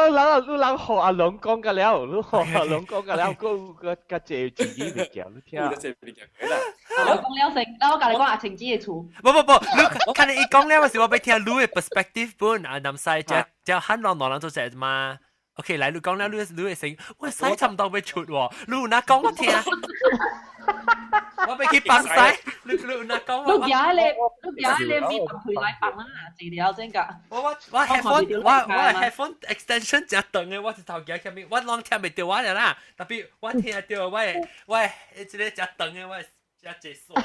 你人學阿龍講個了，你學阿龍講個了，個個個借自己物件，你聽。我借物件啦。我講了先，那我共你講阿晴子的厝。不不不，你看你伊講了，是我欲聽你的 perspective 本，啊，南西只只漢人兩人做隻嘛。OK，來你講了，你你會成，我使差唔多欲出喎，你有哪講我聽。我欲去放屎，你你有哪講我。你舉咧，你舉咧，咪放開來放啊，一了先㗎。我 headphone 我我 headphone extension 誠長的，我一頭夾前面，我攏聽袂著我了啦，特別我聽著我的我的這个誠長的，我誠濟線。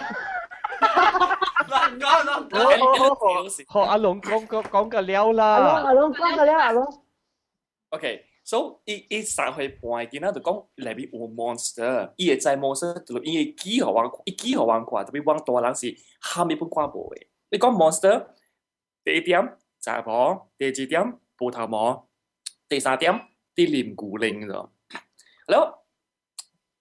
亂講亂講。好，阿龍講講講個了啦。阿龍阿龍講個了，阿龍。 OK，so 伊伊3歲半囡仔就講內面有 monster，伊會知 monster，就伊會記予我，伊記予我看，特別阮大人是蝦米本看無的。你講 monster，第一點查某，第二點無頭毛，第三點佇啉牛奶咗。了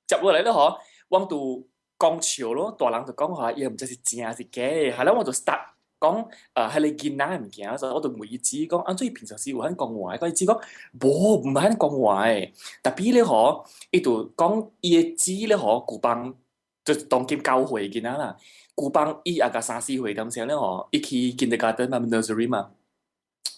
接落來了嗬，我就講笑咯，大人就講話伊毋知是真還是假，後來我就 start 講彼个囡仔的物件，所以我就問伊姊講，按怎伊平常時有肯講話，伊姊講無，毋肯講話的。特別咧嗬，伊就講伊的姊咧嗬，舊幫就當今9歲囡仔啦，舊幫伊也甲3、4歲點聲咧嗬，伊去 kindergarten 嘛，nursery 嘛，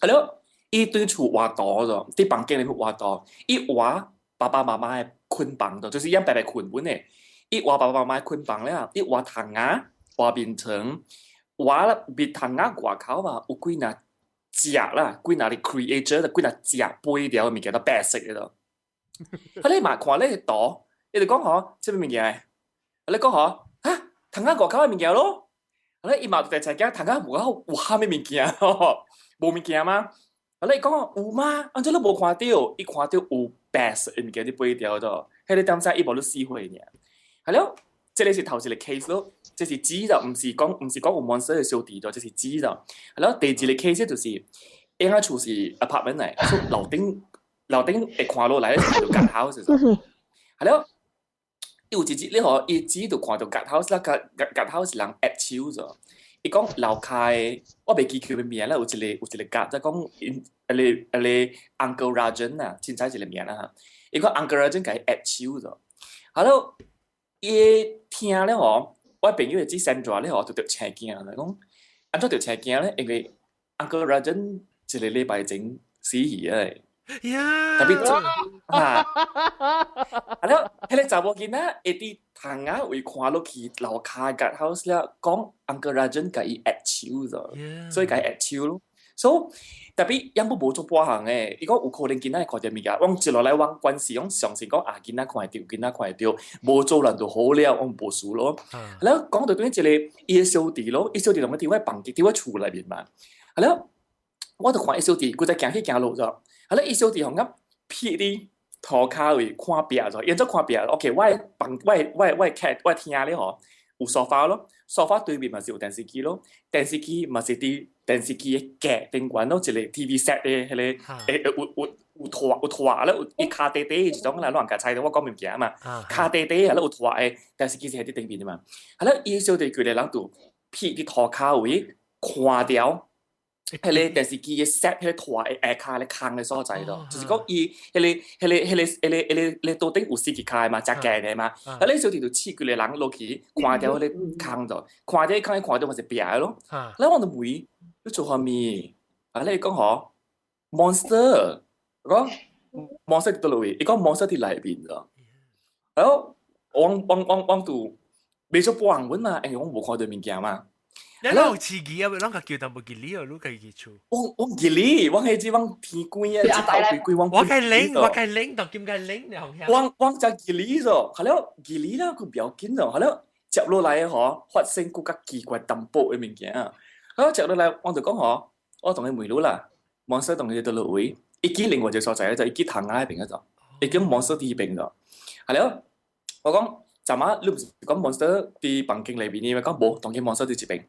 啊了，伊對厝活圖咗，佇房間裡面畫圖，伊畫爸爸媽媽的睏房咗，就是伊白白睏本的，伊畫爸爸媽媽的睏房了，伊畫窗仔，畫眠床。畫面窗仔外口嘛，有幾若隻啦，幾若個 creature，幾若隻飛掉的物件都白色的咯。啊，你嘛看咧圖，伊就講吼，這物件？啊，你講吼，哈，窗仔外口的物件咯。啊，你伊嘛就知影窗仔外口有啥物物件？無物件嗎？啊，你講有嗎？按怎你無看著？伊看著有白色的物件佇飛掉咗，彼個點仔伊無咧死火爾。係了。這个是頭一個 case 咯，這是指就毋是講有 monster 的小弟咗，這是指就。然後第二個 case 就是，應該厝是 apartment 嚟，所以樓頂樓頂會看落來是就 guard house 咗。係了，伊有一日你嗬，伊只就看到 guard house 啦，guard house 人握手咗。伊講樓跤，我袂記佢名啦，有一個 guard，就講因彼個 Uncle Rajan 啊，凊彩一個名啦嚇。伊講 Uncle Rajan 共伊握手咗，好了。伊聽了吼，我朋友的姊 Sandra 咧吼，就著青驚啦，講按怎著青驚咧？因為 Uncle Rajan 一個禮拜前死去啊！特別啊，啊了，彼個查某囡仔會佇窗仔位看落去樓跤 guard house 了，講 Uncle Rajan 共伊握手咗，所以共伊握手咯。所以特別也無無做半項的，伊講有可能囡仔會看著物件，阮接落來阮關係，阮相信講啊，囡仔看會著，囡仔看會著，無做人就好了，阮無事咯。了講到轉一個伊的小弟咯，伊小弟同我佇我房間，佇我厝內面嘛。了，我就看伊小弟，規只行去行落咗。啊了，伊小弟吼咁撇佇塗跤位看壁咗，伊按怎看壁？OK，我的房，我的我的我的客，我的廳咧吼，有沙發咯，沙發對面嘛是有電視機咯，電視機嘛是佇電視機的格頂懸咯，一個 TV set 的彼个有拖有拖咧，有伊跤短短的一種啦，老人家猜到我講物件嘛，跤短短啊，咧有拖的電視機是佇頂面的嘛，啊咧伊小弟規个人就撇佇塗跤位看著。彼个電視機的 set，彼個拖的下跤咧空的所在咯，就是講伊彼個桌頂有四支跤嘛，誠懸的嘛，啊你小弟就試規个人落去看著彼個空咗，看著空看著嘛是壁的咯。咧我就問你做啥物？啊你講吼 monster，我講 monster 佇佗位？伊講 monster 佇內面咗。然後我就袂做半項嘛，因為我無看著物件嘛。你攏有飼魚啊？攏共叫淡薄吉利哦，你家己厝。我吉利，我彼隻我天光啊，一頭鬼鬼我。我該拎，我該拎，當今該拎，你紅我只吉利咗，後了吉利了，佢不要緊咗，後了接落來嗬，發生閣較奇怪淡薄的物件。後了接落來，我就講嗬，我同伊問你啦，monster 當伊佗落位，伊去另外一個所在，就伊去窗仔彼邊嗰度，伊叫 monster 佇彼邊咗。後了我講，昨晚你毋是講 monster 佇房間內面，你咪講無，當今 monster 佇這邊。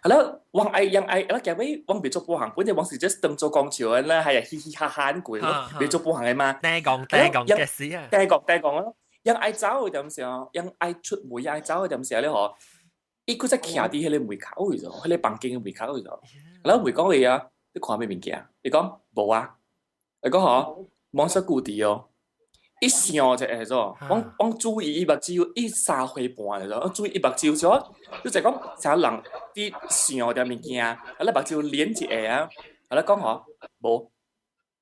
係咯，我愛人愛，我結尾我袂做半項，本來我是 just 當做講笑的啦，係啊，嘻嘻哈哈咁過咯，袂做半項的嘛。第講第講嘅事啊，第講第講咯，人愛走的點時候，人愛出門，人愛走的點時候咧嗬，伊閣再徛佇彼個門口位咗，彼個房間的門口位咗。然後問講伊啊，你看啥物件？伊講無啊，伊講嗬，monster 固佇哦。一想一下咗，我注意伊目睭，伊3歲半咗，我注意伊目睭咗，你就講啥人佇想點物件，啊你目睭連一下啊，啊你講嗬，無，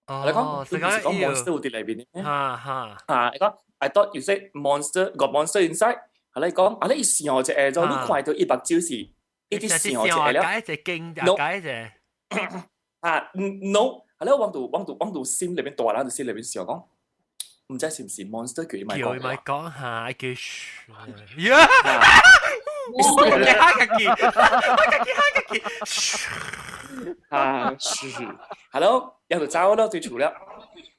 啊你講，你毋是講 monster 有佇內面的，哈哈，啊伊講，I thought you said monster got monster inside，啊你講，啊你一想一下咗，你看到伊目睭是一直想一下了，解一隻驚，解一隻，啊 no，啊你我就心裡面大人就心裡面想講。毋知是毋是 monster 叫伊莫講，叫伊莫講下，叫噓。哈家己，哈家己，哈家己。啊，是，Hello，有就走咯，對厝了，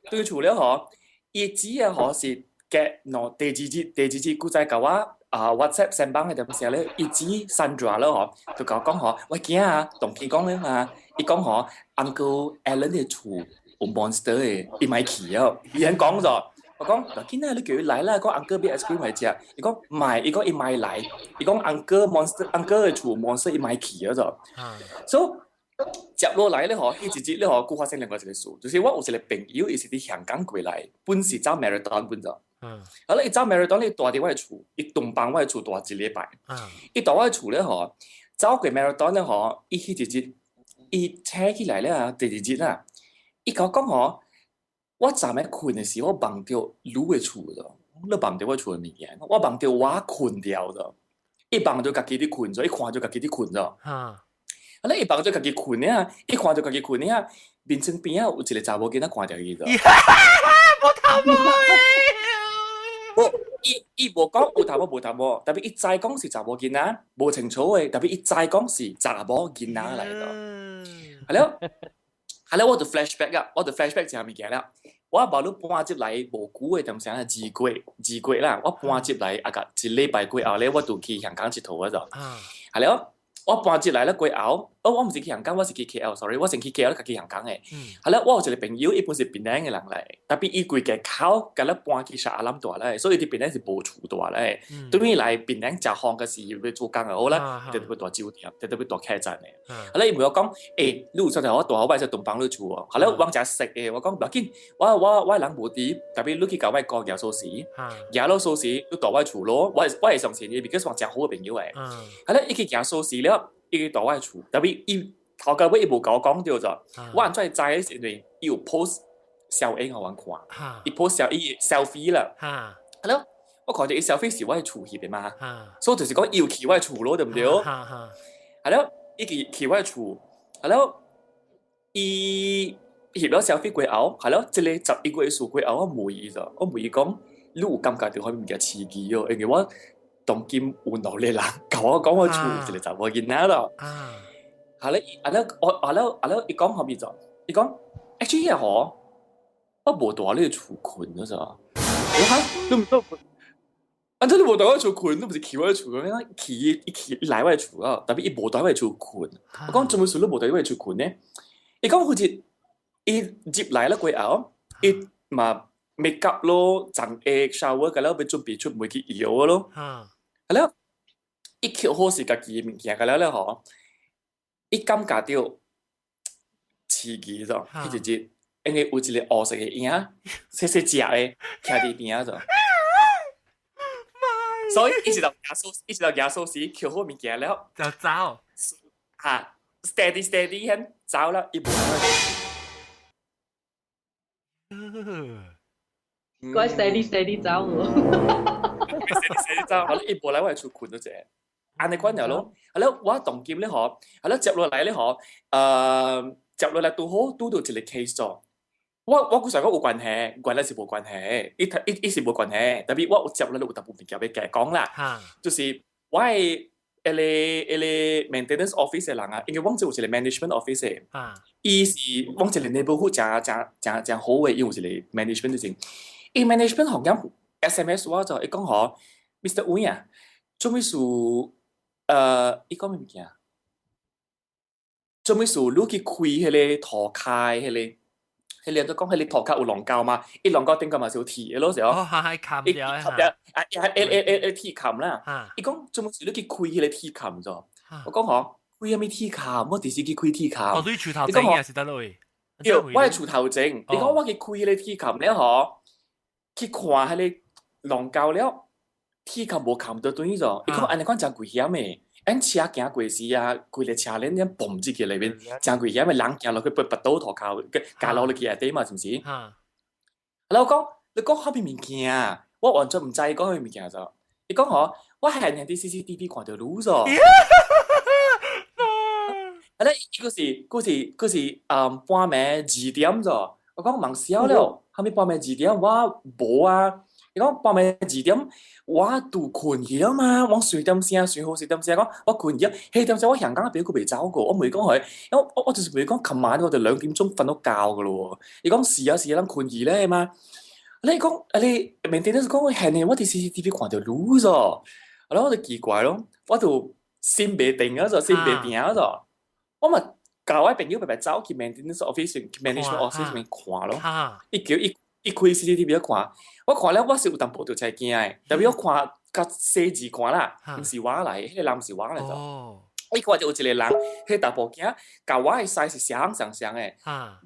對厝了嗬，伊只啊嗬是嘅，喏，第二日，第二日古仔甲我啊 WhatsApp send 幫嘅點寫咧，伊只 Sandra 咯嗬，就甲我講嗬，我驚啊，同佢講咧嘛，伊講嗬，Uncle Alan 嘅厝有 monster 嘅，伊咪去哦，伊肯講咗。我講，嗱，今日你叫佢來啦，講 uncle 俾 ice cream 嚟食，伊講唔係，伊講伊咪來，伊講 uncle monster uncle 嘅厝 monster 伊咪去咗就，所以接落來咧嗬，彼一日咧嗬，佫發生另外一個事，就是我有一個朋友，伊是佇香港過來，本是走 marathon 本咗。好啦，伊走 marathon，伊蹛佇我的厝，伊同房我的厝蹛一禮拜。伊蹛我的厝咧嗬，走過 marathon 咧嗬，伊彼一日，伊醒起來咧啊，第二日啦，伊共我講嗬，我昨暝睏的時，我夢著你的厝咗，你夢著我厝的物件，我夢著我睏掉咗，伊夢著家己佇睏咗，伊看著家己佇睏咗。啊！你伊夢著家己睏呢，伊看著家己睏呢，眠床邊仔有一個查某囡仔看著伊咗。無頭毛。無，伊伊無講有頭毛無頭毛，特別伊知講是查某囡仔，無清楚的，特別伊知講是查某囡仔來的。係了，係了，我就 flashback 啊，我就 flashback 一項物件了。我無你搬入來無久的，點聲啊，二月二月啦，我搬入來啊個一禮拜過後咧，我就去香港𨑨迌啊就。係了。我搬入來了過後，哦，我毋是去香港，我是去 KL，sorry，我先去 KL，才去香港的。係啦，我有一個朋友，伊本是檳城的人來，特別伊規家口，共咱搬去沙阿林蹛來，所以佇檳城是無厝蹛來。對面來檳城食飯個時，欲做工就好啦，特別蹛酒店，特別蹛客棧的。係啦，伊問我講，欸，你有啥我蹛我會使同房你厝哦。係啦，我誠熟的，我講無要緊，我我我人無佇，特別你去共我哥舉鎖匙，舉了鎖匙，你蹛我厝咯，我我會相信伊，because 我誠好的朋友的。係啦，伊去舉鎖匙了。伊去蹛我厝，特別伊頭到尾伊無共我講著咗，我按怎會知是因為伊有 post 小影予阮看，伊 post 小伊 selfie 啦，係咯，我看著伊 selfie 是我的厝翕的嘛，所以就是講伊有去我的厝咯，對毋對？係咯，伊去去我的厝，係咯，伊翕了 selfie 過後，係咯，這個11月數過後，我問伊咗，我問伊講，你有感覺著啥物物件刺激哦？因為我當今有兩個人共我講我厝有一個查某囡仔咯。係咧，啊咧，我啊咧啊咧，伊講啥物咗？伊講，actually 嗬，我無蹛你厝睏咗咋？我哈，你毋都，按怎你無蹛我厝睏，你毋是去我厝咩？去伊去伊來我厝啊，特別伊無蹛我厝睏。我講做咩事你無蹛我厝睏呢？伊講好似伊入來了過後，伊嘛 make up 咯，妝液 shower 個了，欲準備出門去搖咯。係了，伊抾好勢家己的物件個了了吼，伊感覺著刺激咗，彼一日，因為有一個烏色的影，細細隻的，徛佇邊仔咗。所以一直到耶穌，一直到耶穌時，抾好物件了，就走。嚇，steady steady 咁走啦，伊無。乖 steady steady 走喎。 steady steady 走，好啦，伊無來我的厝睏咗者，按呢款了咯。好啦，我當今咧嗬，好啦，接落來咧嗬，接落來拄好拄著一個 case 咗。我我古時講有關係，原來是無關係，伊伊伊是無關係，特別我有接落來有淡薄物件欲加講啦，就是我的彼个彼个 maintenance office 的人啊，因為阮這有一個 management office 的，伊是阮一個 neighborhood 誠誠誠誠好的，伊有一個 management 就是，伊 management 行業 SMS 我就伊講吼，Mr. Wee 啊，做咩事？伊講咩物件？做咩事？你去開彼个塗跤彼个。彼個都講彼個塗跤有龍溝嘛，伊龍溝頂個嘛是有鐵的咯，是哦。係冚掉冚掉，啊，一一一一鐵冚啦。伊講做咩事你去開彼個鐵冚咗？我講吼，開啥物鐵冚？我佇時去開鐵冚。哦，你厝頭前是佗位？對，我佇厝頭前。你講我去開彼個鐵冚了吼，去看彼個龍溝了，鐵冚無冚到轉咗。伊講按呢款誠危險的。按車行過時啊，規個車鏈這嘣入去內面，誠危險的，人行落去被跋倒塗跤，加落去內底嘛，是毋是？啊，我講，你講啥物物件？我完全毋知伊講啥物物件咗。伊講吼，我係佇 CCTV 看著你咗。啊，咧，伊閣是閣是閣是半暝2點咗。我講茫痟了，啥物半暝2點？我無啊，伊講半暝2點，我拄睏去啊嘛，我睡點聲，睡好睡點聲，講我睏去，彼點聲我香港朋友閣未走過，我問講佢，因為我就是問講，琴晚我哋2點鐘瞓到覺噶咯喎，伊講是啊是啊，咱睏去咧嘛。你講啊你 maintenance 講係呢，我佇 CCTV 看著你咗，然後我就奇怪咯，我就心袂定啊，就心袂定啊，就我嘛教我朋友白白走去 maintenance office management office 面看咯，伊叫伊伊開 CCTV 看，我看了我是有淡薄著才驚的，特別我看較細緻看啦，毋是我來，彼個人毋是我來做。伊看著有一個人，彼個查埔囝，佮我的 size 是相相像的，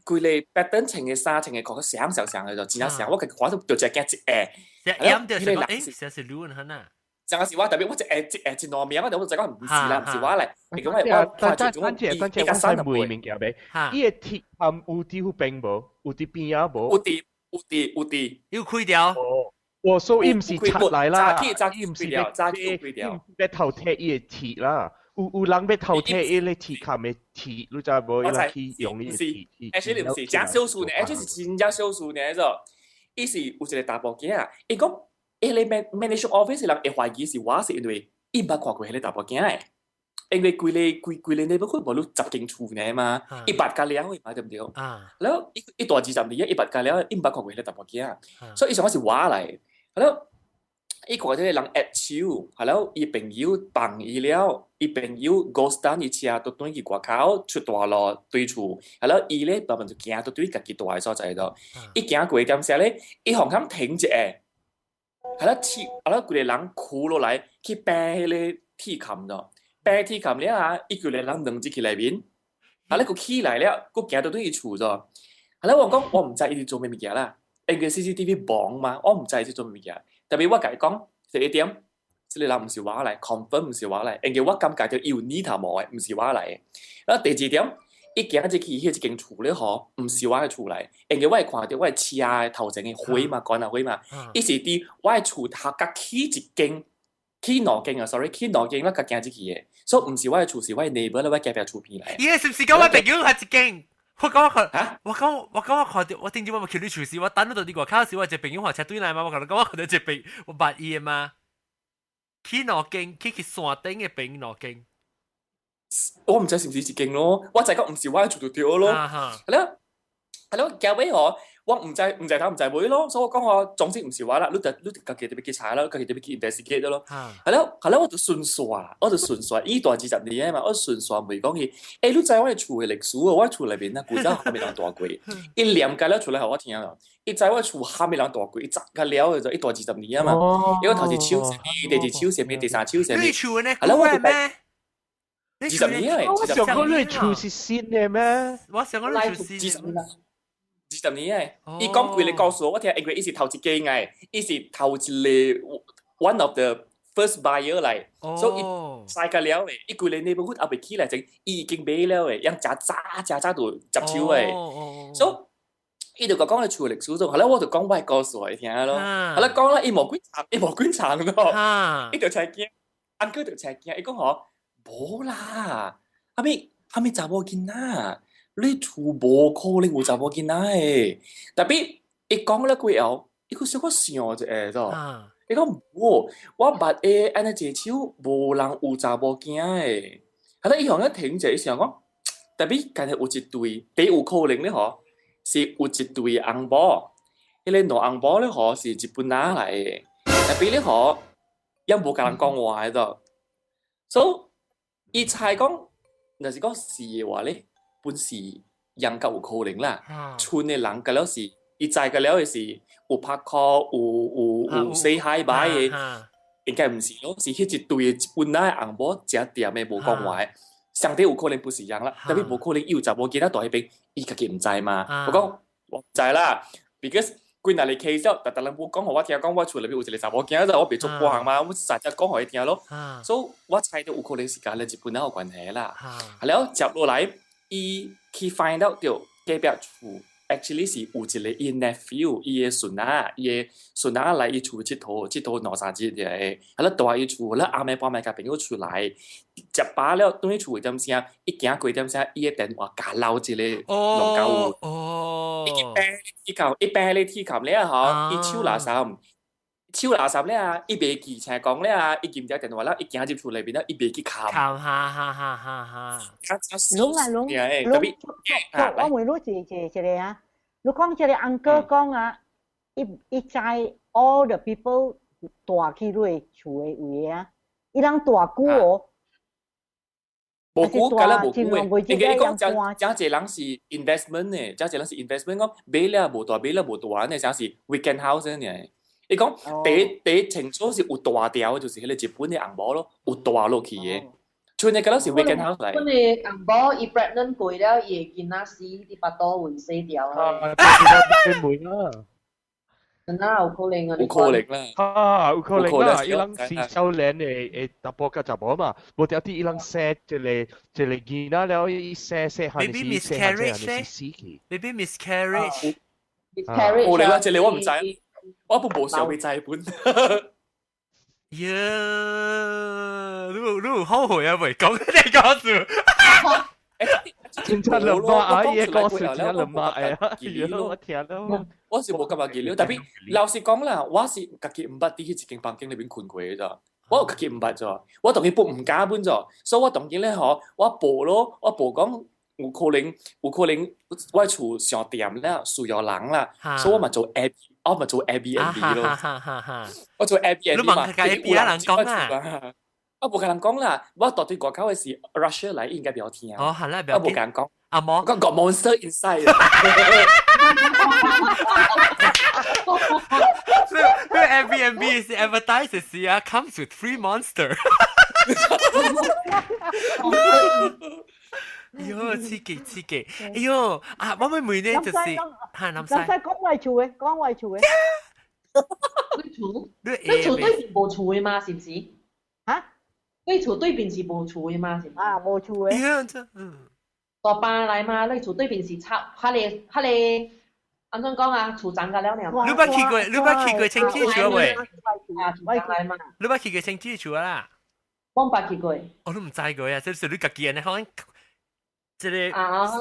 規個 pattern 穿的衫穿的褲相相像的就真正像，我家己看到就只驚一下。驗著是講，誒，是你很啊。真是我特別我一下一下一兩名，我就知講毋是啦，毋是我來。你講我看等等者，等者，我再問物件袂？伊的鐵龕有佇彼邊無？有佇邊仔無？有佇有佇有佇。有開掉。我所以伊毋是拆來啦，伊毋是欲早起開掉，欲偷提伊的鐵啦。有人欲偷提伊個鐵龕的鐵，你知無？伊人去用伊個鐵。而且毋是誠小事呢，而且是真正小事呢，就伊是有一個查埔囝，伊講。彼個 management office 人會懷疑是我，是因為伊捌看過彼個查埔囝的，因為規個規規個 neighborhood 無你10間厝呢嘛，伊捌甲了的嘛，對毋對？然後伊伊蹛20年，伊捌甲了，伊毋捌看過彼個查埔囝，所以伊想講是我來。然後伊看這個人握手，然後伊朋友放伊了，伊朋友 ghost down 伊車都轉去外口出大路對厝，然後伊咧慢慢就行到對家己蹛的所在度，伊行過點時咧，伊紅坎停一下。係啦，鐵，啊啦，規個人跍落來去掰彼個鐵龕咯，掰鐵龕了啊，伊規個人兩入去內面，啊，咧閣起來了，閣行到對伊厝咗。啊咧，我講我毋知伊佇做啥物件啦，因為 CCTV 無嘛，我毋知伊佇做啥物件。特別我共伊講，第一點，這個人毋是我來，confirm 毋是我來，因為我感覺著伊有乳頭毛的，毋是我來的。啊，第二點，伊行入去彼一間厝咧吼，毋是我的厝來，因為我會看著我的車的頭前的火嘛，關啊火嘛，伊是佇我的厝頭閣起一間，起兩間啊，sorry，起兩間，我閣行入去的，所以毋是我的厝，是我的 neighbor 咧，我隔壁厝邊來。伊是毋是講我朋友係一間？我講我看，我講我講我看著，我頂次我咪去你厝時，我等到佇外口時，我一個朋友話車對來嘛，我共你講我看著一個朋我捌伊的嘛，起兩間，起去山頂的邊兩間。我毋知是毋是一間咯，我知講毋是我的厝就對咯。係咯，係咯，結尾嗬，我毋知毋知頭毋知尾咯，所以我講我總之毋是我啦，你就你家己特別去查啦，家己特別去 investigate 咯。係咯，係咯，我就順紲，我就順紲，伊蹛20年嘛，我順紲問講伊，欸，你知我的厝的歷史哦？我厝內面啊，古早啥物人蹛過？伊念解了出來予我聽咯。伊知我厝啥物人蹛過，伊知較了的就伊蹛二十年啊嘛。因為頭一手啥物，第二手啥物，第三手啥物。你厝呢？係咯，我就咩？二十年誒，我想講你厝是新的咩？我想講你厝新。 20年誒，伊講規個故事我聽，因為伊是頭一間誒，伊是頭一個 one of the first buyer 來，所以伊曬個了誒，伊規個 neighborhood 後未起來前，伊已經買了誒，樣誠早誠早就接手誒，所以伊就講你厝歷史中，後來我就講我的故事予伊聽咯，後來講啦，伊無幾層，伊無幾層咯，伊就才驚，uncle 就才驚，伊講吼。無啦，啥物啥物查某囡仔，你厝無可能有查某囡仔的。特別伊講了過後，伊閣小可想一下咾，伊講無，我捌的按呢一手無人有查某囝的。後來伊向咧停者，伊想講，特別敢若有一對，第有可能咧吼，是有一對翁某，彼個兩翁某咧吼是日本人來的，特別咧吼，也無共人講話的咾，所以伊猜講，若是講是的話咧，本是應該有可能啦。村的人個了是，伊知個了的是有拍 call，有 say hi bye 的，應該毋是咯，是彼一對的日本人的翁某誠恬的無講話的，上帝有可能不是樣啦，特別無可能伊有查某囡仔蹛彼邊，伊家己毋知嘛。我講我毋知啦，because 幾若個 case 了，逐逐人無講予我聽，講我厝內面有一個查某囝仔，我袂做半項嘛，我實在講予伊聽咯。所以我猜著有可能是佮日本人有關係啦。了接落來，伊去 find out 著隔壁厝 actually 是有一個伊 nephew，伊的孫仔，伊的孫仔來伊厝𨑨迌，𨑨迌兩三日個，啊了蹛伊厝，了暗暝半暝共朋友出來，食飽了轉去厝的點聲，伊行過點聲，伊的電話共留一個龍狗有。伊去掰鐵鉗，伊掰咧鐵鉗了吼，伊手拿衫，手垃圾咧啊，伊袂記請講咧啊，伊撳條電話啦，伊行入厝裏邊啦，伊袂記冚。冚哈哈哈哈哈。攏啊攏，攏，我問你一一一個啊，你講這個 uncle 講啊，伊伊知 all the people 住去你厝的位啊，伊人住久哦。無久，敢若無久的，因為伊講真真濟人是 investment 的，真濟人是 investment 講買了無大，買了無大呢，啥是 weekend house 呢？伊講第第清楚是有大條，就是彼個日本的紅毛咯，有大落去的。像你敢若是 weekend house 來。本的紅毛伊 pregnant 過了，伊的囡仔死佇腹肚位死掉啊！會啦。真啊，有可能啊！有可能啦。啊，有可能啦！伊人是少年的的查埔佮查某嘛，無條啲伊人生一個一個囡仔了，伊生細漢是生漢這是死去。 Maybe miscarriage。 miscarriage。有啦，這個我毋知。我本無想欲知本。呀，你你有後悔啊？未講你講住。真正兩百啊！伊個故事真正兩百啊！我聽到。我是無感覺記了，特別老實講啦，我是家己毋捌佇彼一間房間裏面睏過的咋，我家己毋捌咋，我當然不毋敢本咋，所以我當然咧吼，我報咯，我報講有可能有可能我厝上掂啦，需要人啦，所以我嘛做 A，我嘛做 Airbnb 咯，我做 Airbnb 嘛，你問佢個人講啊？我無共人講啦，我住佇外口的是 Russia 來，應該袂曉聽。哦，係啦，我無共人講。阿毛，我講 monster inside。你 Airbnb 是 advertise 是啊，comes with free monster。哎喲，刺激刺激！哎喲，啊，我咪每年就是嚇南西。南西講外厝的，講外厝的。你厝？你厝對面無厝的嗎？是毋是？嚇？你厝對面是無厝的嗎？是毋是？啊，無厝的。大班來嘛，你厝對面是插，彼個彼個，按怎講啊？厝長甲了爾。你捌去過？你捌去過清水厝未？啊，厝長來嘛。你捌去過清水厝啦？我毋捌去過。我都毋知過啊！這是你家己按呢看，這個啊，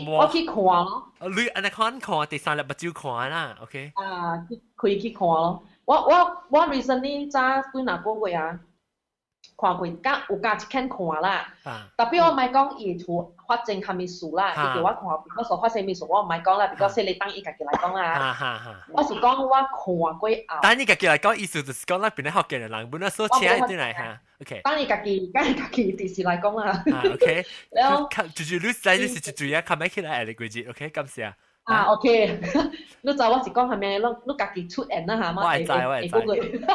我去看咯。你按呢看看，第三粒目睭看啦，OK？啊，去開去看咯。我我我 recently 早幾若個月啊。看過，甲有加一間看啦。特別我毋愛講伊厝發生啥物事啦，伊叫我看，比如說發生物事，我毋愛講啦，比如說你當伊家己來講啦。我是講我看過後。當伊家己來講，意思就是講咱邊咧福建的人，本來所請的轉來哈。OK。當伊家己，當伊家己直是來講啦。啊，OK。了。就是你知你是一嘴啊，較袂起來的規則，OK，感謝。啊，OK。你知我是講啥物？你你家己出現啦嚇嘛？我會知，我會知。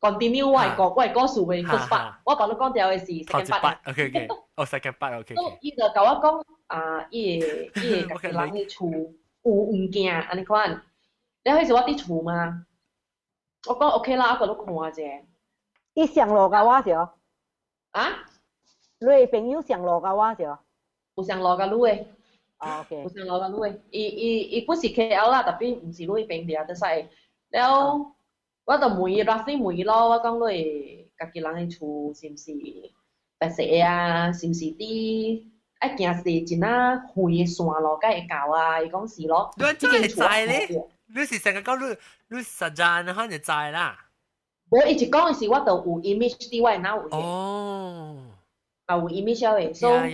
continue 我係講我係故事的 first part，我把你講掉的是 second part。 OK OK，哦 second part OK。伊就共我講啊，伊的伊的家己人的厝有物件按呢款，了彼時我佇厝嘛，我講 OK 啦，我閣你看者。伊上路共我著。啊？你的朋友上路共我著？有上路共你的。哦 OK。有上路共你的，伊伊伊本是 KL 啦，特別毋是你彼邊佇得使了。我就問伊，roughly 問伊咯，我講你家己人的厝是毋是白色的啊？是毋是佇愛行踅一仔遠的山路才會到啊？伊講是咯。你怎會知咧？你是成日講你你實在可能就知啦。無，伊一講的是我就有 image 佇我的腦裡。哦。啊有 image 的，所以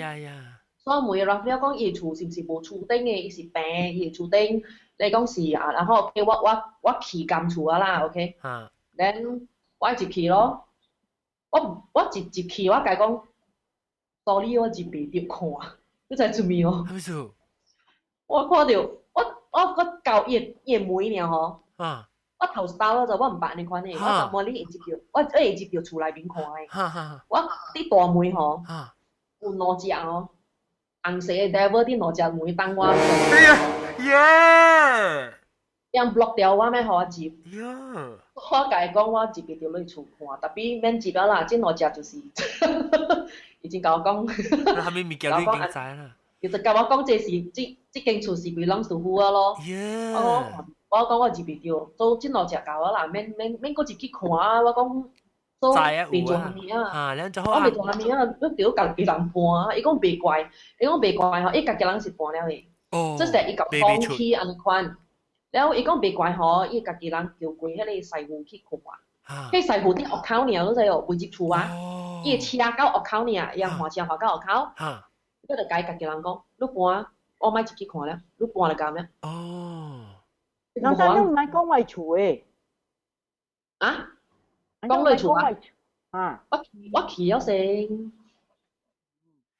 所以問伊 roughly 講伊的厝是毋是無厝頂的？伊是平，伊的厝頂。你講是啊，然後 OK，我我我去監厝啊啦，OK。then 我一去咯，我我一一去，我共伊講，sorry，我入袂著看，你知做物哦？啥物事？我看著我我閣到伊伊的門爾吼。啊。我頭兜了就我毋捌按呢款的，我就無你會入著，我會入著厝內面看的。我佇大門吼，有兩隻哦，紅色的 devil 佇兩隻門等我。耶！人 block 掉我，免予我入。呀！我共伊講，我入袂著你厝看，特別免入了啦，這兩隻就是，已經共我講。啥物物件你已經知啦？其實共我講，這是這這間厝是 belongs to who 啊咯。我我講我入袂著，都這兩隻共我啦，免免免閣入去看啊！我講都袂做啥物啊，我袂做啥物啊，你著家己人搬啊。伊講袂怪，伊講袂怪吼，伊家己人是搬了的。哦，這是伊共講起按呢款，了伊講袂怪吼，伊家己人叫過彼個師傅去看。彼師傅佇屋口爾，你知哦，袂入厝啊。伊會車到屋口爾，伊換車換到屋口。伊就共家己人講，你搬，我莫入去看了，你搬就夠了。哦。人家你毋愛講我厝的。啊？講你厝啊？啊。我去了先。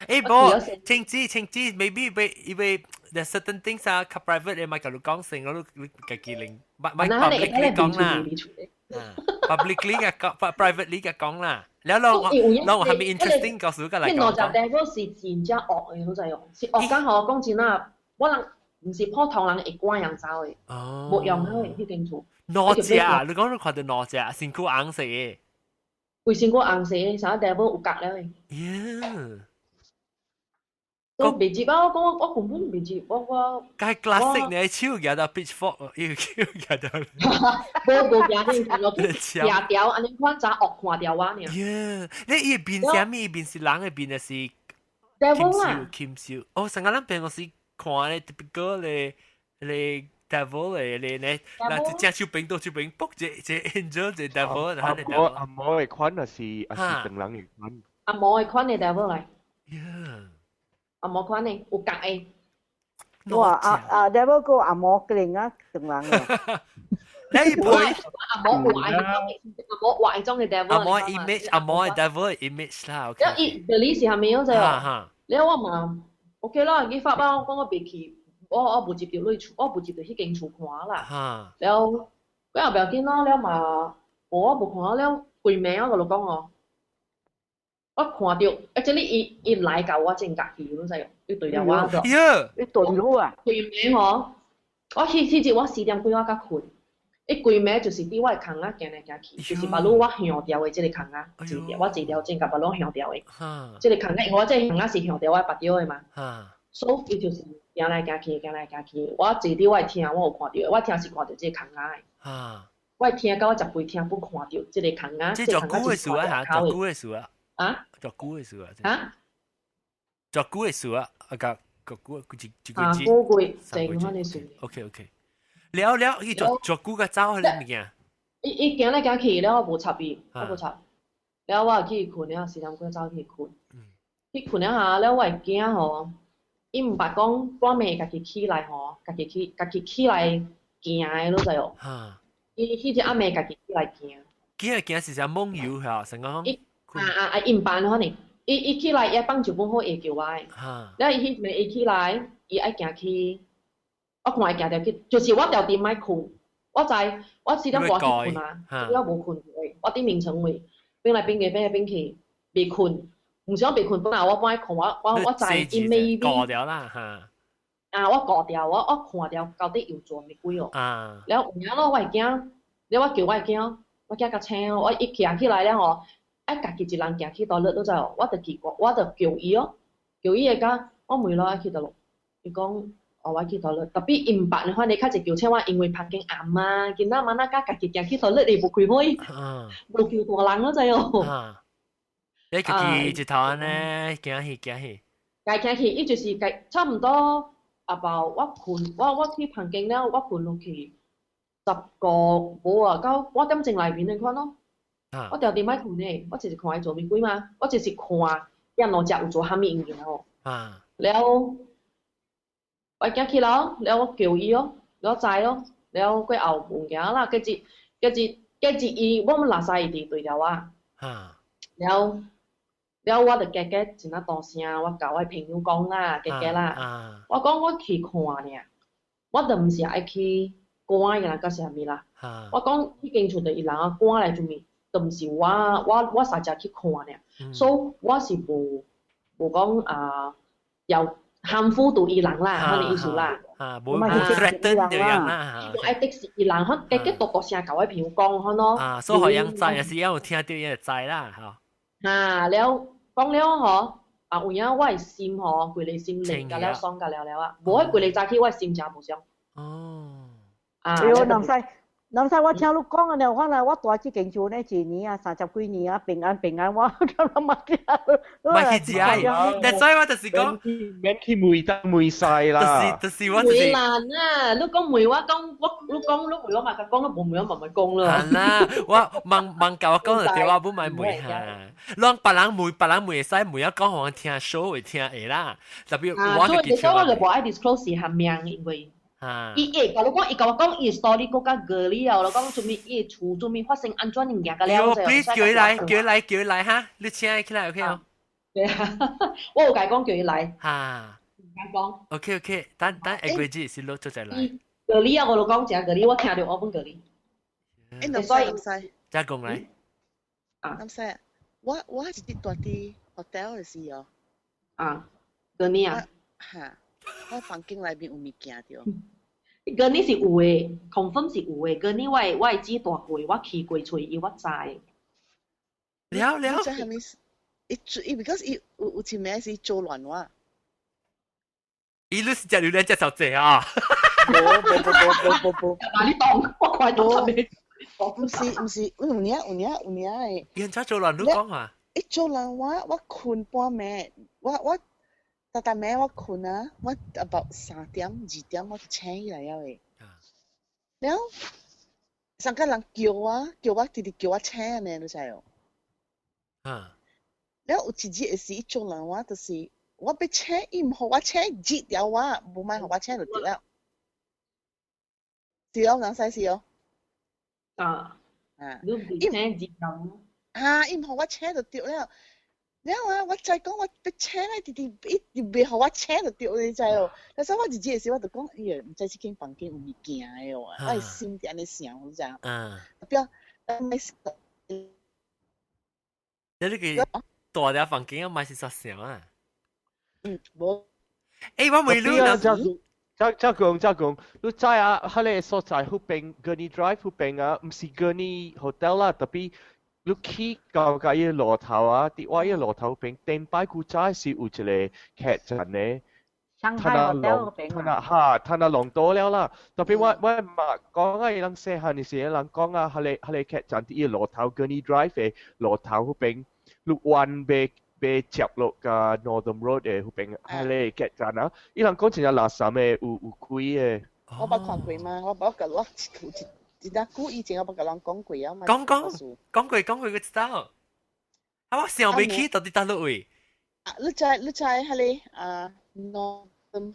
誒，無，清知清知，maybe 因為 there's certain things 啊，較 private 你咪共你講先，我你家己另，咪 publicly 講啦。publicly 嘅講，privately 嘅講啦。了咯，我我係咪 interesting 告訴個來講。彼兩隻 devil 是真正惡的，你知哦？是惡甲吼，講真啊，我人毋是普通人會趕人走的，無用的彼間厝。兩隻啊！你講你看到兩隻，身軀紅色的。規身軀紅色的，啥 devil 有角了的。 Yeah。都袂接啊！我講我根本袂接，我。該 classic 你手舉到 pitchfork，伊手舉到。無無舉呢，落去舉條，按呢款早惡看著我爾。 Yeah，你伊變啥物？伊變是人的變，還是金秀金秀？哦，上個咱平常時看咧，typical 咧咧 devil 咧咧咧，嗱一隻手柄到手柄，卜一一 angel 一 devil，然後阿阿摩的款還是還是唐人的款？阿摩的款的 devil 來。 Yeah。阿摩款的有角的。哇！阿阿 devil 個阿摩勁啊，唐人嘅。你配阿摩畫阿摩畫種嘅 devil。阿摩 image，阿摩 devil image 啦。了伊 belief 是啥物樣仔？了我嘛 OK 啦，伊發包我講我袂去，我無入著你厝，我無入著彼間厝看啦。了，過後不要緊咯，了嘛，無我無看了，規暝我共你講哦。我看著，啊，這裡伊伊來到我正家去，你知無？伊對著我。喲，伊對你啊？規暝吼，我彼彼日我4點幾我才睏，伊規暝就是佇我的空仔行來行去，就是腹路我向掉的這個空仔，坐條我坐條正共腹路向掉的，這個空仔，我這個空仔是向掉我腹掉的嘛。所以伊就是行來行去，行來行去，我坐佇我的廳，我有看著，我廳是看著這個空仔的。我聽到我十幾廳本看著這個空仔。這足久的事啊，嚇，足久的事啊。啊？足久的事啊？啊？足久的事啊？啊個個久一一個月。個月，這款的事。 OK OK。了了，伊足足久個走彼个物件。伊伊行來行去了，我無插伊，我無插。了我去睏了，4點幾走去睏。去睏了下，了我會驚吼，伊毋捌講半暝家己起來吼，家己起家己起來行的，你知無？伊彼日暗暝家己起來行。行行是啥夢遊嚇？成講。伊啊啊啊！伊毋辦可能，伊伊起來伊放一本好會叫我的。了伊彼暝伊起來，伊愛行去，我看伊行著去，就是我條佇莫睏，我知我4點半去睏啊，我無睏去，我佇眠床位，變來變去變來變去，未睏，毋是講未睏，本來我本來睏，我我我知伊 maybe 過掉啦嚇。啊，我過掉，我我看掉到底有做物鬼哦。了有影咯，我會驚，了我叫我的囝，我囝較醒哦，我一行起來了吼，愛家己一人行去佗落，你知無？我就奇怪，我就叫伊哦，叫伊會甲我問咯，愛去佗落，伊講哦，我去佗落，特別伊毋捌，反正較濟叫醒我，因為房間暗啊，囡仔嘛那甲家己行去佗落，伊無開門，無叫大人，你知無？你家己一頭按呢行去行去，家行去，伊就是家差毋多。阿爸，我睏，我我去房間了，我睏落去十個無啊，到半點鐘內面那款咯。我條佇莫睏呢，我就是看伊做物鬼嘛，我就是看遐兩隻有做啥物物件哦。了，我行去了，了我叫伊哦，了知咯，了過後物件啦，過日過日過日伊，我們垃圾伊佇對著我。了。了我就加加真啊大聲，我共我朋友講啦，加加啦，我講我去看爾，我就毋是愛去趕伊人甲啥物啦。我講彼間厝就伊人啊趕來做物，就毋是我我我實在去看爾，所以我是無無講啊，有含糊到伊人啦，彼个意思啦。啊，無無 threaten 著人啦。愛的是伊人，可加加大大聲共我朋友講，可咯。啊，所以予人知，也是有聽著伊會知啦，吼。啊，了。講了吼，啊有影我的心吼，規个心靈甲了爽甲了了啊，無彼規个早起我的心情無爽。哦。啊。哎喲，人使，南西我聽你講啊，我來我住這間厝呢，一年啊30幾年啊，平安平安，我咁諗乜嘢？唔去食，但所以我就是講，免去問東問西啦。就是我就是問難啊！你講問我講，我你講你問我嘛，講你無問我嘛咪講咯。係啦，我問問教我講就對，我不買問下。攏別人問，別人問會使問，我講予我聽，show 會聽會啦。特別我所以所以我就無愛 disclose 是蝦名，因為。伊會共你講，伊共我講伊 story 閣較 girly 啊，我講做咩伊厝做咩發生按怎物件個了。 Please 叫伊來，叫伊來，叫伊來哈，你請伊起來 OK 哦。對啊，我有共伊講叫伊來。哈。毋敢講。 OK OK，等等下個月是落做再來。 girly 啊，我就講真 girly，我聽著我本 girly。欸，南西南西。再講來。啊。南西，我是佇住佇 hotel 的時哦。啊，girly 啊。哈。我房間內面有物件著。 Gurney 是有的，confirm 是有的。Gurney 我的姊住過，我去過揣伊，我知。了了。這係咪？伊做伊，because 伊有一暝是做亂我。伊你是食榴蓮食小濟啊？無無無無無無。把你當我快到未？毋是毋是，有影有影有影的。伊怎做亂你講話？伊做亂我，我睏半暝，我。逐逐暝我睏啊，我 about 3點2點我就醒起來了的。了，上個人叫我，叫我直直叫我醒呢，你知哦？啊。了有一日是伊做人我，就是我欲醒，伊毋予我醒，擠掉我，無愛予我醒就對了。是哦，人使是哦。啊。啊。你毋是醒擠掉？啊，伊毋予我醒就對了。了啊！我再講我欲請咧，直直伊袂予我請就對，你知哦。但是我一日的時，我就講，哎呀，毋知這間房間有物件的哦，我的心佇按呢想，你知影？嗯。不要，你呢個大條房間，我咪是啥想啊？嗯，無。欸，我問你啦。這這講這講，你知啊？彼个所在彼邊 Gurney Drive 彼邊啊，毋是 Gurney Hotel 啦，tapi 你去到個伊路頭啊，佇我伊路頭邊，頂擺古早是有一個客棧的。上海 hotel 嗰邊啊，哈，他那弄多了啦。Tapi 我嘛講啊，伊人細漢的時，人講啊，彼個客棧佇伊路頭 Gurney Drive 的路頭彼邊，你彎欲欲接落個 Northern Road 的彼邊，彼個客棧啊，伊人講真正垃圾的，有鬼的。我捌看過嗎？我捌共我有一一久以前我捌共人講過啊嘛。講講講過講過，佢知道。啊，我想袂起到底佗落位。啊，你知彼個啊？Northern，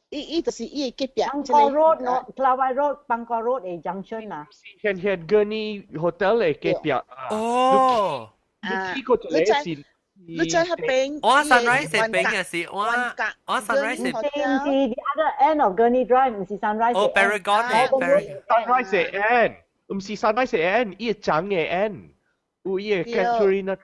伊就是伊的隔壁。 Bangkok Road, no, Klawai Road, Bangkok Road 的 junction 啊。現現 Gurney Hotel 的隔壁啊。哦。你去過一個是。你知彼邊？我 Sunrise 邊嘅是我我 Sunrise 是 the other end of Gurney Drive，毋是 Sunrise。哦，Paragon 嘅 Sunrise 的 end，毋是 Sunrise 的 end，伊個長的 end，有伊個 Casuarina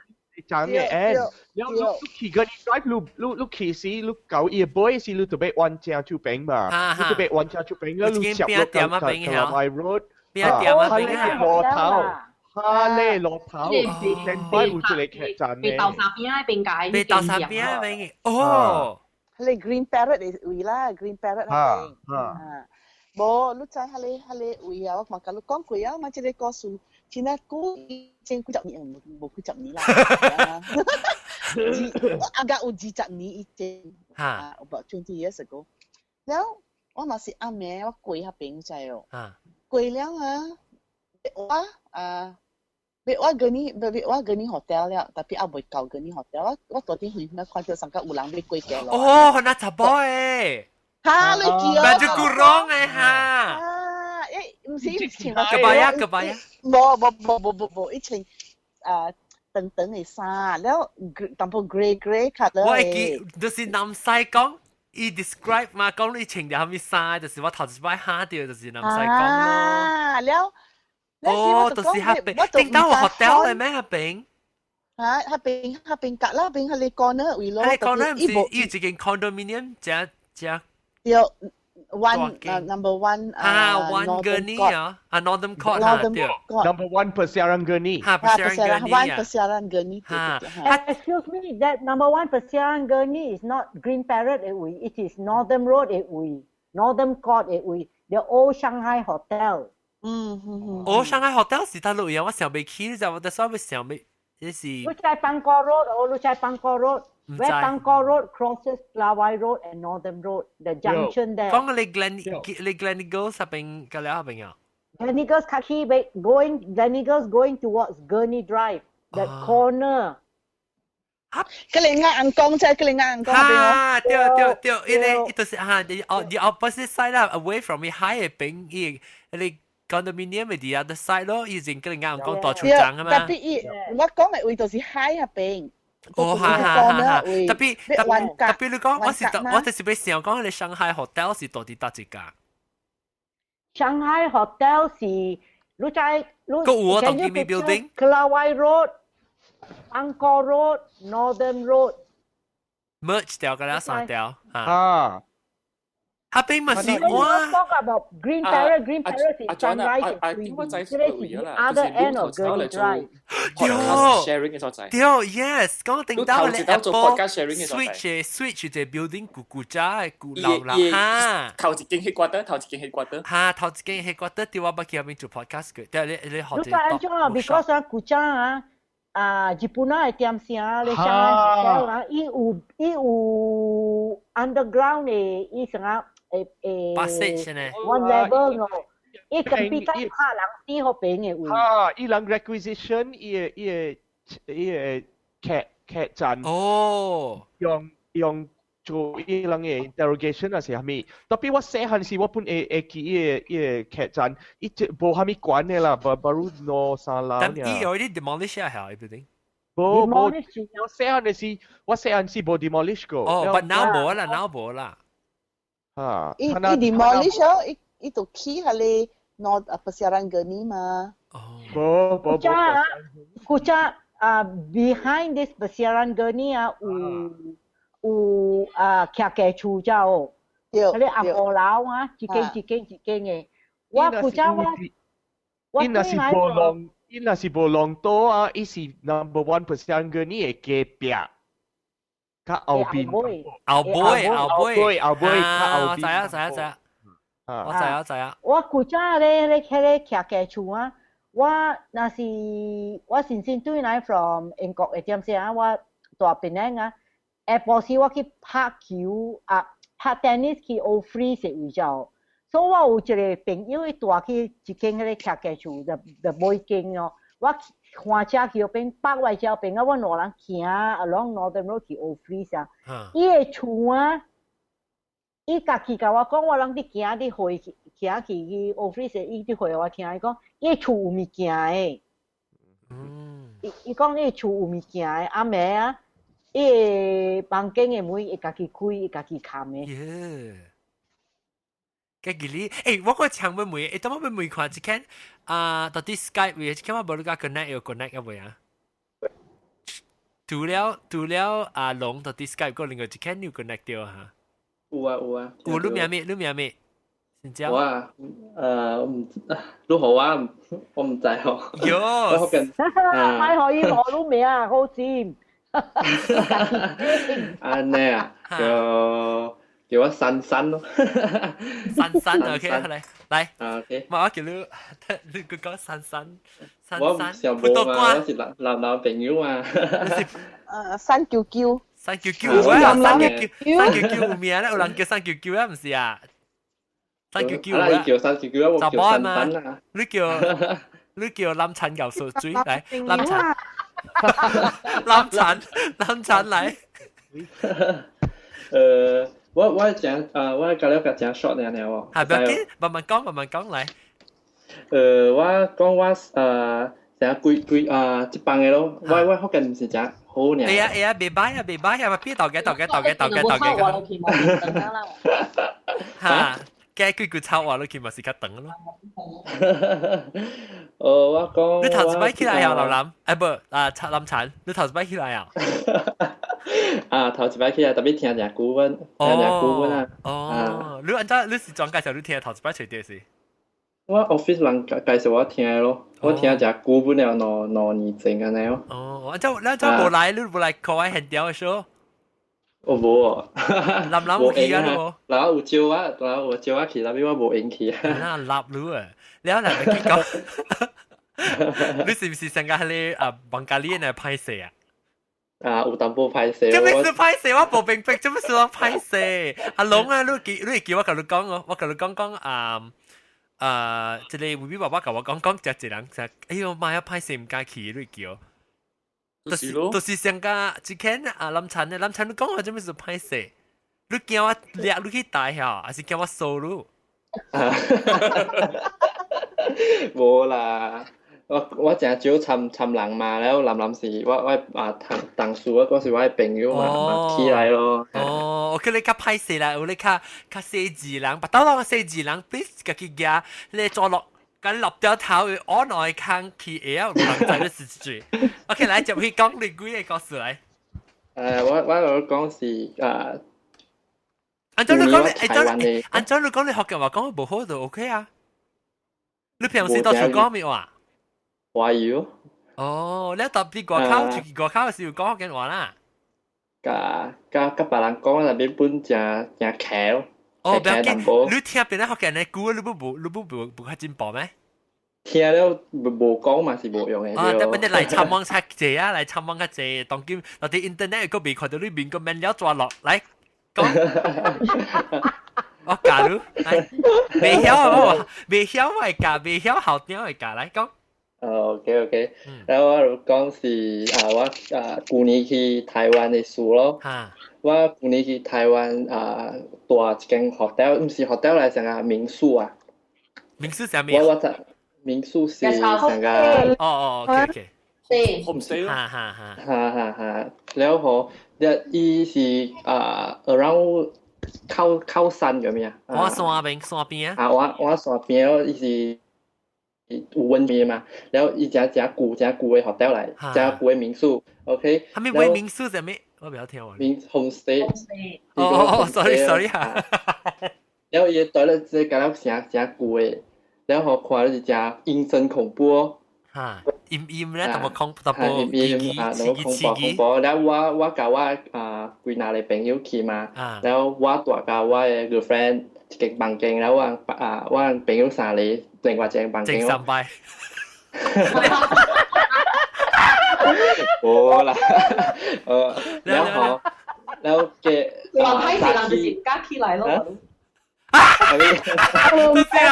長的 end。然後你去 Gurney Drive，你去時，你到伊個尾時，你就欲彎正手邊嘛，你就欲彎正手邊，你接落到 Klawai Road，邊店啊邊啊路頭。哈咧路頭，頂擺有一個客棧被豆沙邊啊邊界，被豆沙邊啊邊哦。彼個 Green Parrot 的位啦，Green Parrot 彼邊。啊，無，你知彼個彼個位啊？我嘛共你講過啊嘛，這個故事真正久以前幾十年，無幾十年啦。我阿家有20年以前，啊，about 20 years ago。了，我嘛是暗暝，我過彼邊知哦。過了啊，我啊。我 Gurney，我 Gurney hotel 了，tapi 猶未到 Gurney hotel，我佇遠遠看著上個有人欲過街路。哦，那查埔的。哈，你記哦。 Baju kurung 的哈。啊，欸，毋是穿 Kebaya kebaya。無無無無無無，伊穿啊長長的衫，了淡薄 grey grey colour。我會記，就是南西講，伊 describe 嘛，講你穿著啥物衫，就是我頭一擺嚇著，就是南西講咯。啊，了。哦，就是彼邊，頂到有 hotel 的咩彼邊？嚇，彼邊隔啦，邊彼個 corner 位咯。彼個 corner 毋是伊有一間 condominium，正正。對，one number one 啊，one Gurney 啊，啊 Northern Court 啊，對。 Number one Persiaran Gurney。哈，Persiaran Gurney。One Persiaran Gurney。哈。 Excuse me, that number one Persiaran Gurney is not Green Parrot 的位，it is Northern Road 的位，Northern Court 的位，the old Shanghai Hotel。嗯嗯嗯。哦，上海 hotel 是佗落啊，我想袂起，就我所以想袂，這是。你在 Pangkor Road，哦，你在 Pangkor Road。Where Pangkor Road crosses Kelawai Road and Northern Road, the junction there. 講你 Glen 你 Gleneagles 嗰邊，隔了嗰邊啊？ Gleneagles 較去 going Gleneagles going towards Gurney Drive, that corner. 佢哋呃硬講啫，佢哋呃硬講。哈，對對對，伊咧伊就是哈，the opposite side 啦，away from 伊海嘅邊，伊你 condominium 嘅 the other side 咯，伊前佢哋啱講大厝站啊嘛。特別伊，我講嘅位就是海嗰邊。哦，哈哈哈！特別特特別你講，我是我就是欲想講，你上海 hotel 是到底佗一間？上海 hotel 是你在你。個有啊，當機 building。 Kelawai Road、Pangkor Road、Northern Road。 merge 掉個啦，三條。啊。下邊咪是我。 Talk about Green Terrace, Green Terrace 是 Sunrise 啊，點解仔這個是 other end of Gurney Drive。對，sharing 嘅所在。對，yes，講頂到你 Apple switch switch 這 building 舊舊家嘅舊樓啦，哈。頭一間 headquarter，頭一間 headquarter。哈，頭一間 headquarter，對我捌去嗰邊做 podcast 嘅，對，你你學你按怎啊？Because 啊，古早啊，啊，日本啊嘅點聲，你上海啊，伊有伊有 underground 嘅，伊啥啊？誒誒，passage 呢，one level 咯，伊特別在拍人死嗰邊嘅位。啊，伊人 requisition 伊個伊個伊個客客棧。哦。用用做伊人嘅 interrogation 啊是啥物？特別我細漢時，我本會會記伊個伊個客棧，伊這無啥物管的啦，baru 兩三樓。但伊有啲 demolish 下下，building。無無，我細漢的時，我細漢時無 demolish 過。哦，but now 無啦，now 無啦。啊！伊伊 demolish 咗，伊伊就起下咧 North Persiaran Gurney 嘛。哦。無無無。古早啊，古早啊，behind this Persiaran Gurney 啊，有有啊，徛家厝遮哦。對。嗰啲紅五樓啊，一間一間一間嘅。我古早我我伊若是無浪，伊若是無浪多啊，伊是 number one Persiaran Gurney 嘅隔壁。較後邊，後尾，後尾，後尾，較後邊。知啊，知啊，知啊。我知啊，知啊。我古早咧咧迄個徛家厝啊，我若是我先先轉來 from 英國嘅點先啊，我蹛檳城啊，下晡時我去拍球啊，拍 tennis 去 Office 的位置，所以我有一個朋友伊蹛去一間彼個徛家厝，就就每間哦，我看車去彼邊，北外車邊啊，阮兩人行 along Northern Road 去 office 啊，伊的厝啊，伊家己共我講，我攏佇行佇回去，行去去 office，伊佇回我聽伊講，伊厝有物件的。伊伊講伊厝有物件的，暗暝啊，伊个房間的門會家己開，會家己冚的。耶！嘅記你，欸，我個長欲問，欸，當我欲問看一間啊，到底 Skype 位，一間我無你共 connect 有 connect 啊未啊？除了除了阿龍到底 Skype 個另外一間有 connect 到哈？有啊有啊。有你名咩？你名咩？我啊，唔，你好啊，我唔知哦。喲，咪可以攞你名啊，好尖。按呢啊，叫叫我珊珊咯。珊珊，OK，來來。 OK。我叫你，你佢講珊珊，珊珊。我上無嘛，我是男男男朋友嘛。三九九。三九九啊，三九九，三九九有名咧，有人叫三九九啊，毋是啊？三九九啊，叫三九九啊，我叫珊珊啊。你叫你叫林陳游水水來，林陳，林陳，林陳來。我我講啊，我教了個講 short 爾爾喎。係，不要緊，慢慢講，慢慢講來。我講我成幾幾啊，一幫嘅咯，我我福建毋是誠好爾。會啊會啊，袂歹啊袂歹啊，嘛變頭家頭家頭家頭家頭家。哈，加幾句臭話落去嘛是較長咯。我講。你頭一擺起來啊，林林，哎不，啊，林陳，你頭一擺起來啊？啊，頭一擺起來特別聽誠久阮，聽誠久阮啊。哦，你按怎你是怎介紹你聽頭一擺揣著是？我 office 人介介紹我聽咯，我聽誠久本了兩兩年前按呢咯。哦，按怎你按怎無來，你無來 call 我現場的 show？我無哦。林林有去啊？你無？然後有招我，然後有招我去，但係我無閒去。那立你啊！了來咪去講，你是唔是上個係啊孟加拉人歹勢啊？啊，有淡薄歹勢。做咩事歹勢？我無明白，做咩事我歹勢？阿龍啊，你記你會記我共你講哦，我共你講講啊啊，這個維維爸爸共我講講，就一人就，哎喲媽呀，歹勢毋敢去，你會記哦？就是就是上個之前啊，林燦咧，林燦你講我做咩事歹勢？你驚我掠你去大嚇，還是驚我收你？無啦，我誠少參參人嘛，了臨臨時我啊同同事我嗰時我的朋友嘛嘛起來咯。哦，我叫你較歹勢啦，有你較較細緻人，白刀人細緻人，please 家己行，你坐落，佮你落掉頭，我來看去會曉人知你是誰。OK，來接去講你幾个故事來。我講是啊。按照你講你，按照你講你福建話講得無好就 OK 啊。你平時到處講咩話？華語。哦，你特別外口出去外口時講福建話啦。佮佮佮別人講，那邊本誠誠騎咯。哦，不要緊，你聽別人福建的句，你不無你不無無較進步咩？聽了無無講嘛是無用的。啊，但本你來參訪較濟啊，來參訪較濟，當今嗰啲 internet 個未看到你面個面了抓落來講。我教你，未曉我未曉我會教，未曉後點會教來講。哦，OK OK，然後我就講是啊，我啊舊年去台灣的事咯。我舊年去台灣啊，住一間 hotel，毋是 hotel 來，成個民宿啊。民宿啥物？我我民宿是成個。哦哦，OK OK。對。 homestay 咯。哈哈哈。哈哈哈，了後，伊是啊，around 靠靠山咁樣。我山邊山邊啊。啊，我山邊咯，伊是有溫泉嘛，然後伊誠誠舊誠舊的 hotel 來，誠舊的民宿，OK。啥物話民宿啥物？我袂曉聽喎。民 homestay。哦哦，sorry sorry 哈。然後伊個 toilet 這感覺誠誠舊的，然後看了是誠陰森恐怖哦。哈，陰陰咧，淡薄恐淡薄陰陰啊，淡薄恐怖恐怖。然後我佮我啊幾若个朋友去嘛，然後我帶佮我的 girlfriend 一間房間，然後我啊我朋友三個，另外一間房間。正三拜。無啦，然後然後嘅。話歹勢人就是加起來咯。啊！加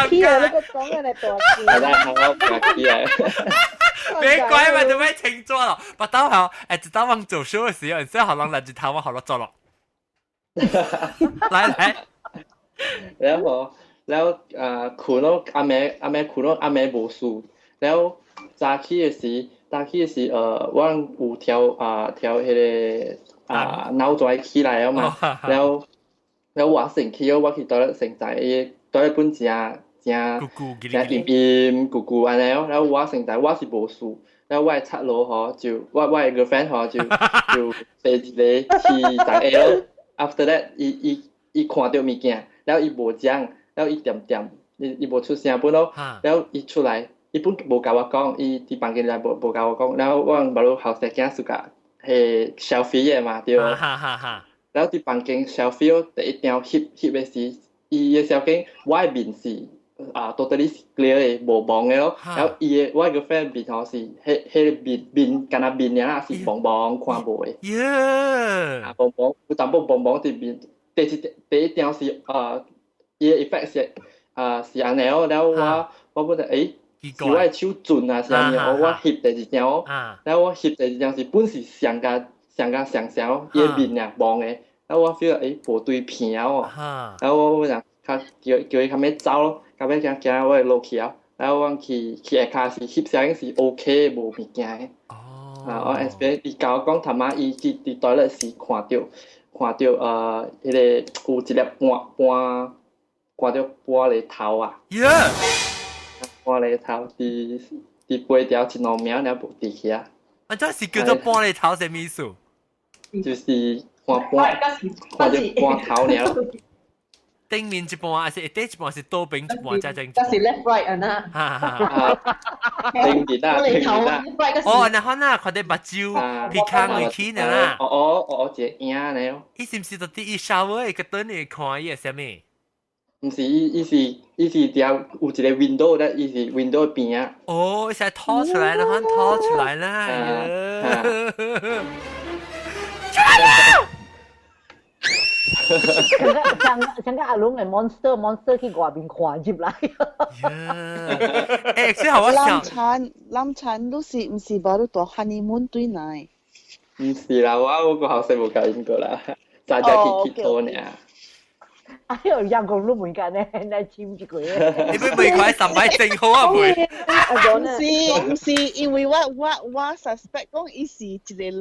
起來，你個講嘅嚟大字。係啦，好，加起來。別怪嘛，就咩清楚咯。不到後，直到我做 show 嘅時候，然後人來一頭我好落做咯。來來，然後然後啊，睏咯，暗暝暗暝睏咯，暗暝無事。然後早起的時，早起的時，我有調啊調彼个啊鬧鐘起來了嘛，然後然後我先起我去倒咧先在伊倒咧本誠誠誠陰陰舊舊按呢咯，然後我先在我是無事，然後我的賊佬吼就我的 girlfriend 吼就就坐一个去十下咯。After that，伊伊伊看著物件，然後伊無講，然後伊恬恬，伊伊無出聲本咯，然後伊出來，伊本無共我講，伊佇房間內無無共我講，然後我目睭後生囝暑假彼 selfie 的嘛對。然後佇房間 selfie 第一張翕翕的時，伊的小鏡我的面是啊，totally clear 的，無蒙的咯。然後伊的我的 girlfriend 面吼是彼彼个面面敢若面爾啦，是蒙蒙看無的。啊，蒙蒙有淡薄蒙蒙佇面。第一張是啊，伊的 effect 是啊是按呢哦，然後我我本來欸，是我的手震啊，是按呢，我翕第二張哦，然後我翕第二張是本是上共上共上上哦，伊的面爾蒙的，然後我 feel 欸無對片哦，然後我本來較叫叫伊較欲走咯，較尾行行我會落去啊，然後我去去下跤是翕相是 OK 無物件的。啊，我 expect 伊共我講頭仔伊佇佇 toilet 時看著看著彼个有一粒半半看著玻璃頭啊。玻璃頭佇佇飛掉一兩秒，了無佇去啊。啊，這是叫做玻璃頭啥物意思？就是看半看著半頭爾。頂面一半，還是底一半，是倒邊一半，才正。這是 left right 啊呐。頂面啊，頂面啊。哦，那好啦，看到目睭皮空會起呢啦。哦哦哦，一個影呢。伊是毋是就佇伊 shower 個等你看伊個啥物？毋是伊伊是伊是條有一個 window 咧，伊是 window 邊啊。哦，伊是拖出來啦，可拖出來啦。出來啦！像像個阿龍嘅 monster 去外面看入來。欸，最後我想，南產南產都是毋是無你住 honeymoon 對來？毋是啦，我個後生無甲因過啦，大家去去拖爾。哎呦，陽光都唔敢呢，來簽一個。你要每塊3擺正好啊，妹。毋是毋是，因為我 suspect 講伊是一個人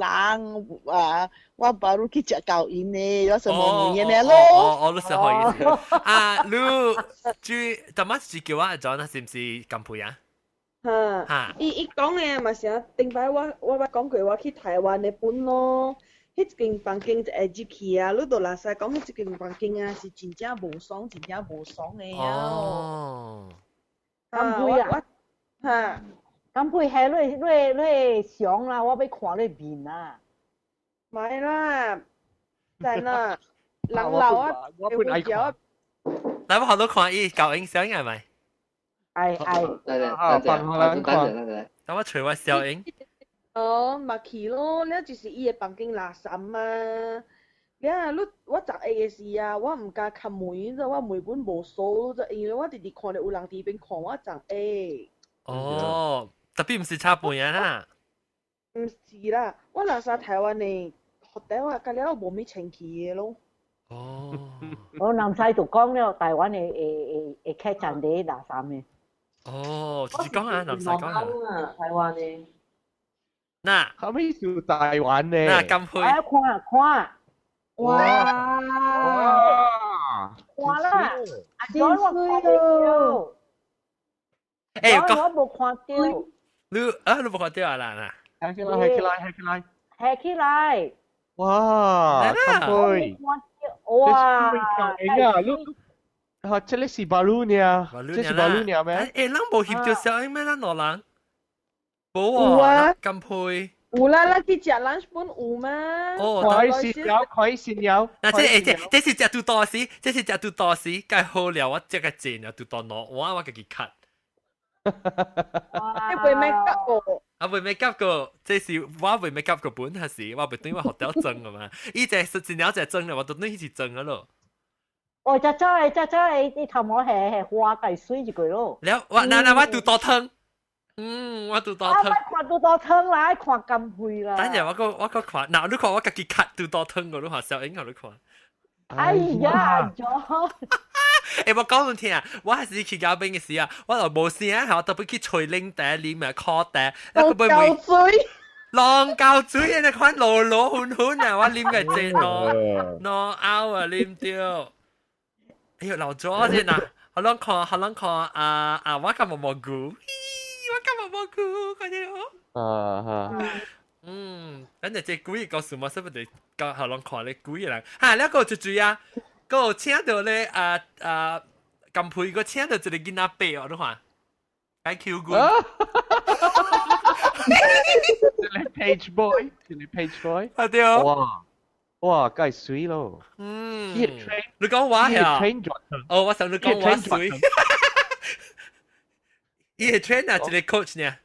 啊，我爸汝去食狗因的，我什麼物嘢咯。哦哦，你是可以。啊，你最，頭先是叫我阿 John 是唔是金佩啊？嚇！伊伊講的嘛是啊，頂擺我捌講過，我去台灣的本咯。彼間房間一下入去啊，你就垃圾講，彼間房間啊是真正無爽，真正無爽的啊！哦，金佩啊，嚇，金佩係你你你相啦，我欲看你面啊！咪啦，真啊，人老啊，我本愛看。來，我好多看伊搞影相係咪？愛愛，等等，等等，等等，等我隨我小影。哦，嘛去咯，了就是伊的房間垃圾啊。了你我十下的時啊，我毋敢開門，我門本無鎖，因為我直直看著有人佇邊看我十下。哦，特別毋是插半啊啦。毋是啦，我垃圾台灣的學底我甲了無咩清氣的咯。哦，我南西就講了，台灣的會會會客棧佇垃圾的。哦，就是講啊，南西講啊，台灣的。嗱，後尾是台灣呢？嗱，金佩，哎，看看，哇，看啦，真水咯！欸，我無看到，你啊，你無看到啊啦？嗱，起來，起來，起來，起起來！哇，金佩，哇，啊，你啊，這裡是巴魯呢？這是巴魯呢咩？欸，咱無翕著小影咩？咱兩人。無啊，金佩。有啦，咱去食 lunch 本有嗎？哦，開線有，開線有。嗱，這欸這這是食拄多士，這是食拄多士，該好了，我這個錢了拄多攞，我家己 cut。你未咩急過？啊，未咩急過，這是我未咩急過本，還是我袂等於我學掉裝的嘛？伊這是真了這裝了，我都等於是裝了咯。哦，這這個這這個，你頭毛係係花計水一個咯。了，我嗱嗱我拄多湯。嗯，我拄多湯。啊，看拄多湯啦，看金佩啦。等陣我閣看，嗱你看我家己 cut 拄多湯個，你看小英個你看。哎呀，咗。欸，我講你聽啊，我還是去嘉賓嘅時啊，我就無聲，我特別去吹冷茶、啉啊苦茶，浪膠水，浪膠水，你看羅羅昏昏啊，我啉個這兩兩拗啊啉著。哎呦，老咗先啊，好啷看，好啷看啊啊！我敢無蘑菇。我敢無蘑菇，看見無？啊哈。嗯，咱就這鬼故事嘛，是不是？講好啷看咧鬼人，哈，了個就注啊。個請到咧啊啊，金佩個請到一個囡仔伯哦，你看，該 Q 過。一個 page boy，一個 page boy。啊對。哇哇，該水咯。嗯。你講我呀？哦，我想你講我水。伊個 trainer 一個 coach 呢？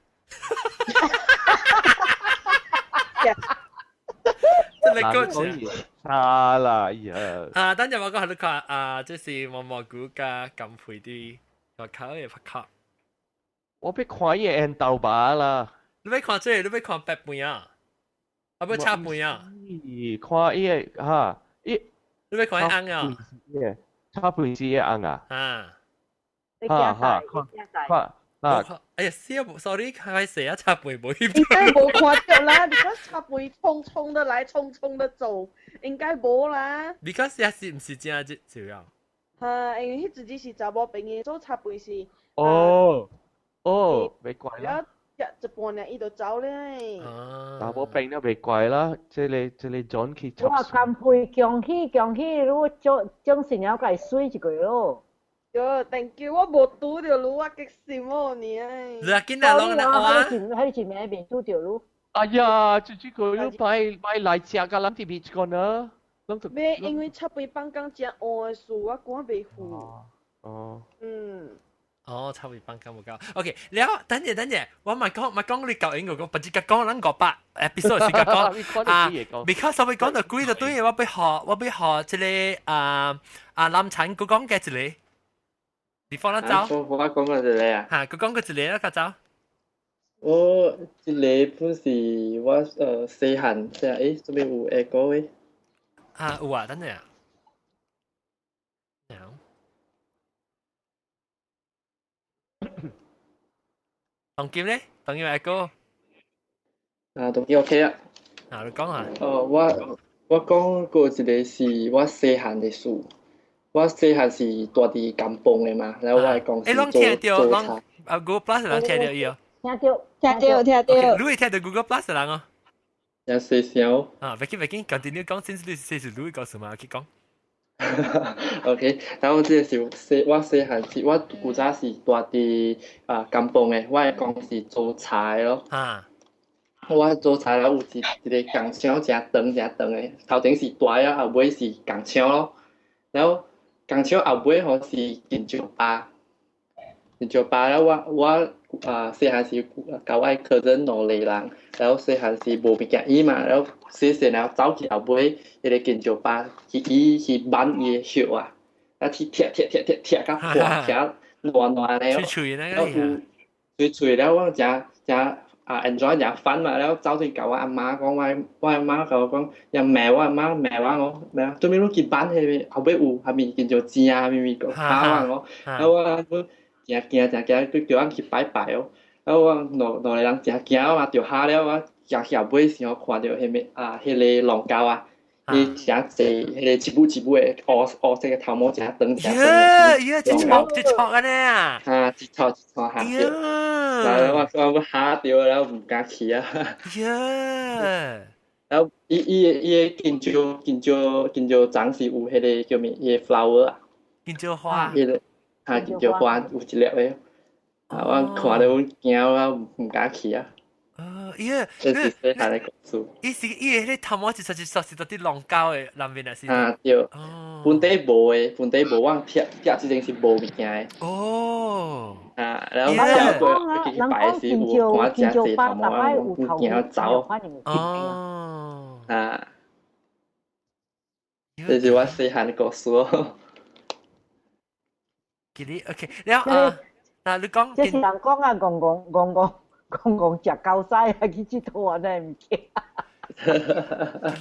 這個 coach。差啦，呀！啊，等陣我講下你看啊，這是毛毛菇加金佩啲個口嘅拍卡。我欲看伊個緣投吧啦。你欲看這個？你欲看白飯啊？啊，欲炒飯啊？看伊個哈，伊你欲看伊翁啊？炒飯是伊個翁啊？啊！哈哈，看看啊！哎呀，死啊！sorry，開始啊，插背無應該無看到啦，你講插背匆匆的來，匆匆的走，應該無啦。你講是是毋是真正重要？哈，因為彼陣時是查某朋友做插背是。哦哦，袂怪啦。一一半爾，伊就走咧。查某朋友袂怪啦，這個這個 John 去插。哇，金佩恭喜恭喜，你將將新娘共水一個咯。喲，thank you，我無拄著你，我激心哦你。你啊，囡仔攏來哇！彼一暝未拄著你。哎呀，這這個你擺擺來食甲咱佇邊一個呢？咩？因為插杯放工真黑的事，我趕袂赴。哦。嗯。哦，臭味放監無夠。OK，了，等陣等陣，我咪講咪講你舊英國講，不知講咱500 episode 是講啊，because 我講到幾就對，我欲學這個啊啊林產佢講嘅一個，你放咱走。我講過一個啊。嚇，佢講過一個啦，較走。我這個本是我細漢，即係做咩有下個嘅？啊，有啊，等陣啊。唐金咧，唐金阿哥。啊，唐金 OK 啊。啊，你講下。哦，我講過一個是我細漢的事，我細漢是住佇甘榜的嘛，然後我的公司做做茶。啊，Google Plus 人聽著伊哦。聽著，聽著，聽著。你會聽著 Google Plus 人哦。有細聲。啊，別緊別緊，continue 講，先是先是你告訴嘛，去講。 OK，然後這個是細我細漢時，我古早是住佇啊甘榜的，我的公司做茶的咯。啊。我做茶了有一個工廠誠長誠長的，頭前是大啊，後尾是工廠咯。然後工廠後尾吼是金石吧，金石吧了我啊細漢時佮我 cousin 兩個人，然後細漢時無物件醫嘛，然後細細然後走去後尾彼個金石吧去醫去挽伊的葉啊，啊去拆拆拆拆拆甲破拆爛爛的，脆脆那個，脆脆了我誠誠啊 enjoy 誠 fun 嘛，然後走去共我阿媽講，我阿媽共我講，又罵我阿媽罵我，罵做咩你去挽彼個後尾有啥物叫做錢啊，啥物個打我，然後我誠驚誠驚，佢叫阮去拜拜哦。然後我兩個人誠驚嘛，著嚇了我行去後尾時候看著彼個啊，彼個龍狗啊，伊誠濟，彼個一舞一舞的烏烏色的頭毛誠長誠長。耶耶，一撮一撮按呢啊！啊，一撮一撮嚇著，然後我嚇著，然後毋敢去啊。耶！然後伊的金蕉金蕉金蕉欉是有彼個叫咩？伊的 flower 啊。金蕉花。彼個啊，金蕉花有一粒的。啊！我看著阮驚，我毋敢去啊。哦，伊個，這是細漢的故事。伊是伊個彼頭毛一撮一撮是佇佇龍溝的內面啊是。啊對。本底無的，本底無，我拆拆之前是無物件的。哦。啊，然後拆過去拜時有看誠濟頭毛，我驚走。哦。啊。這是我細漢的故事哦。記得 OK，然後啊，嗱你講，這是人講啊，戇戇戇戇戇戇食狗屎啊，去佚佗啊，那物件。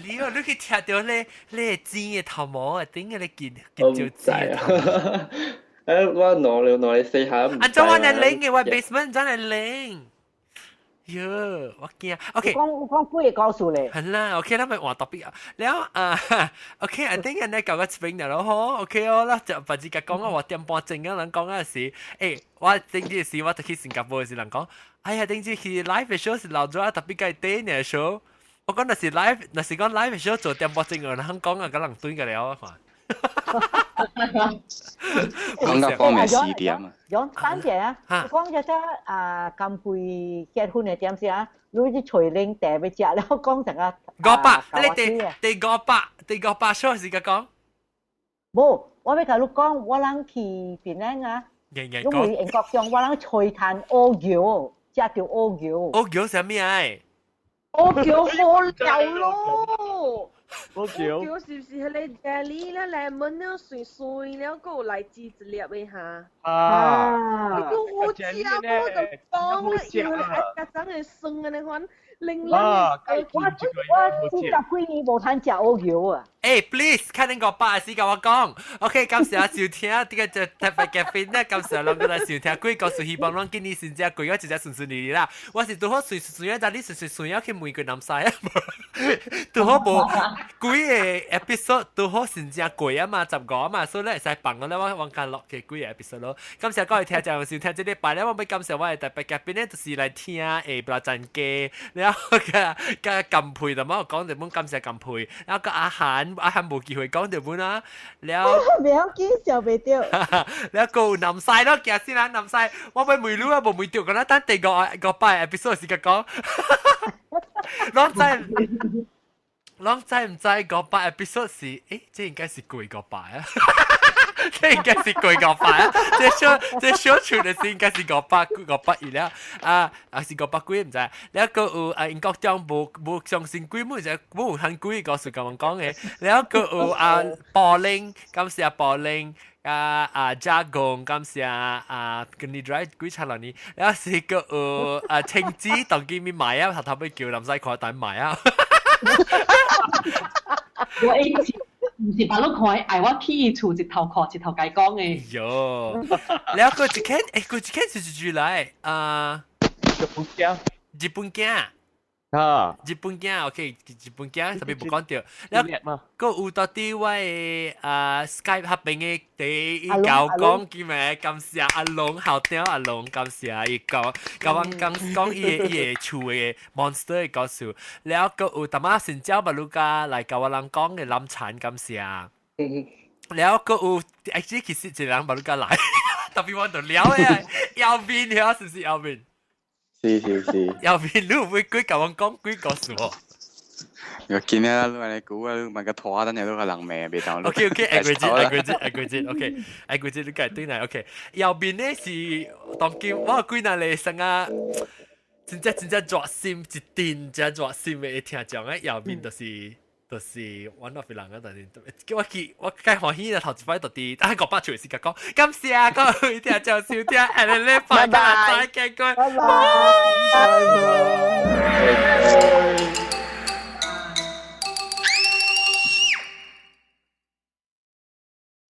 你哦，你去聽著咧咧剪的頭毛啊，頂個咧剪剪就剪。我攞了攞嚟試下。按怎我來拎嘅，我 basement 真係拎。喲，我驚。OK。講幾個故事咧？係啦，OK，咱咪換特別啊。了啊，OK，I think 呢舊個 spring 了嗬，OK 哦，啦就不自己講啊，我點半鐘啊，人講啊是，我頂日時我去新加坡時人講，哎呀，頂日去 live show 是老早特別計短嘅 show，我講那是 live，那是講 live show 做點半鐘啊，人講啊，個人短個了啊。講到方面4點啊。講等陣啊，講咗只啊，金貝結婚嘅點先啊？你去隨拎茶要食，然後講成啊 500，你第500 show 是個講？無，我欲共你講，我人去檳城啊，因為英國上我人吹炭烏橋，食著烏橋。烏橋啥物啊？烏橋好料咯！烏橋是毋是彼個 jelly 咧，lemon 了碎碎了，閣有荔枝一粒的哈？啊！彼個好食，我就講咧，因為愛加長的酸的那款，零零。我40幾年無通食烏橋啊！ Please，看恁500時共我講。OK，感謝收聽，這個就特別嘉賓咧，感謝攏過來收聽。鬼故事，希望攏今年先正過，我真正順順利利啦。我是拄好隨隨隨，但你隨隨隨去問過南西啊，拄好無幾個 episode 拄好先正過啊嘛，15啊嘛，所以咧會使放我咧，我往間落去幾個 episode 咯。感謝各位聽眾收聽這禮拜咧，我欲感謝我的特別嘉賓咧，就是來聽布拉贊機，然後佮佮金佩，同埋我講日本感謝金佩，然後佮阿韓。阿韓無機會講日本啊，了袂曉記，笑袂著。了閣有南西咯，驚死人南西，我欲問你啊，無問著，敢若等第500 episode 時間講，攏知毋知500 episode 是？這應該是過500啊。這應該是貴500啊！這小這小厝的是應該是500 500以了啊，啊是500幾毋知。了閣有啊英國長無無相信鬼，無就無很鬼故事共阮講的。了閣有啊寶玲，感謝寶玲。啊啊加工，感謝啊跟你 drive 幾差兩年，了是閣有啊青子當今咪買啊，頭頭尾叫林西看等買啊。我以前毋是別攏看，愛我去伊厝一頭看一頭共講的。喲，了閣一間，欸，閣一間是一句來啊，日本囝，日本囝。啊，日本囝，OK，日本囝特別無講著。了，閣有到底我的啊 Skype 彼邊的第一教講叫咩？感謝阿龍校長阿龍，感謝伊講，共阮講講伊的伊的厝的 monster 的故事。了，閣有淡仔新椒馬魯加來共我人講的林產，感謝。了，閣有 actually 其實一個人馬魯加來，特別我就了的，要面了，是不是要面？是是是。右邊你有會幾共阮講幾故事無？我見啊，你話你估啊，你問個拖等下都個人命別當。 OK OK，下個節下個節下個節 OK，下個節你計對來 OK。右邊呢是當今我幾若個生啊，真正真正熱心一定真熱心的聽眾啊，右邊就是就是 one of 人啊，但是叫我去我介歡喜啦，頭一擺就佇啊500厝時間講，感謝各位聽眾收聽，下個禮拜再見，各位，拜拜。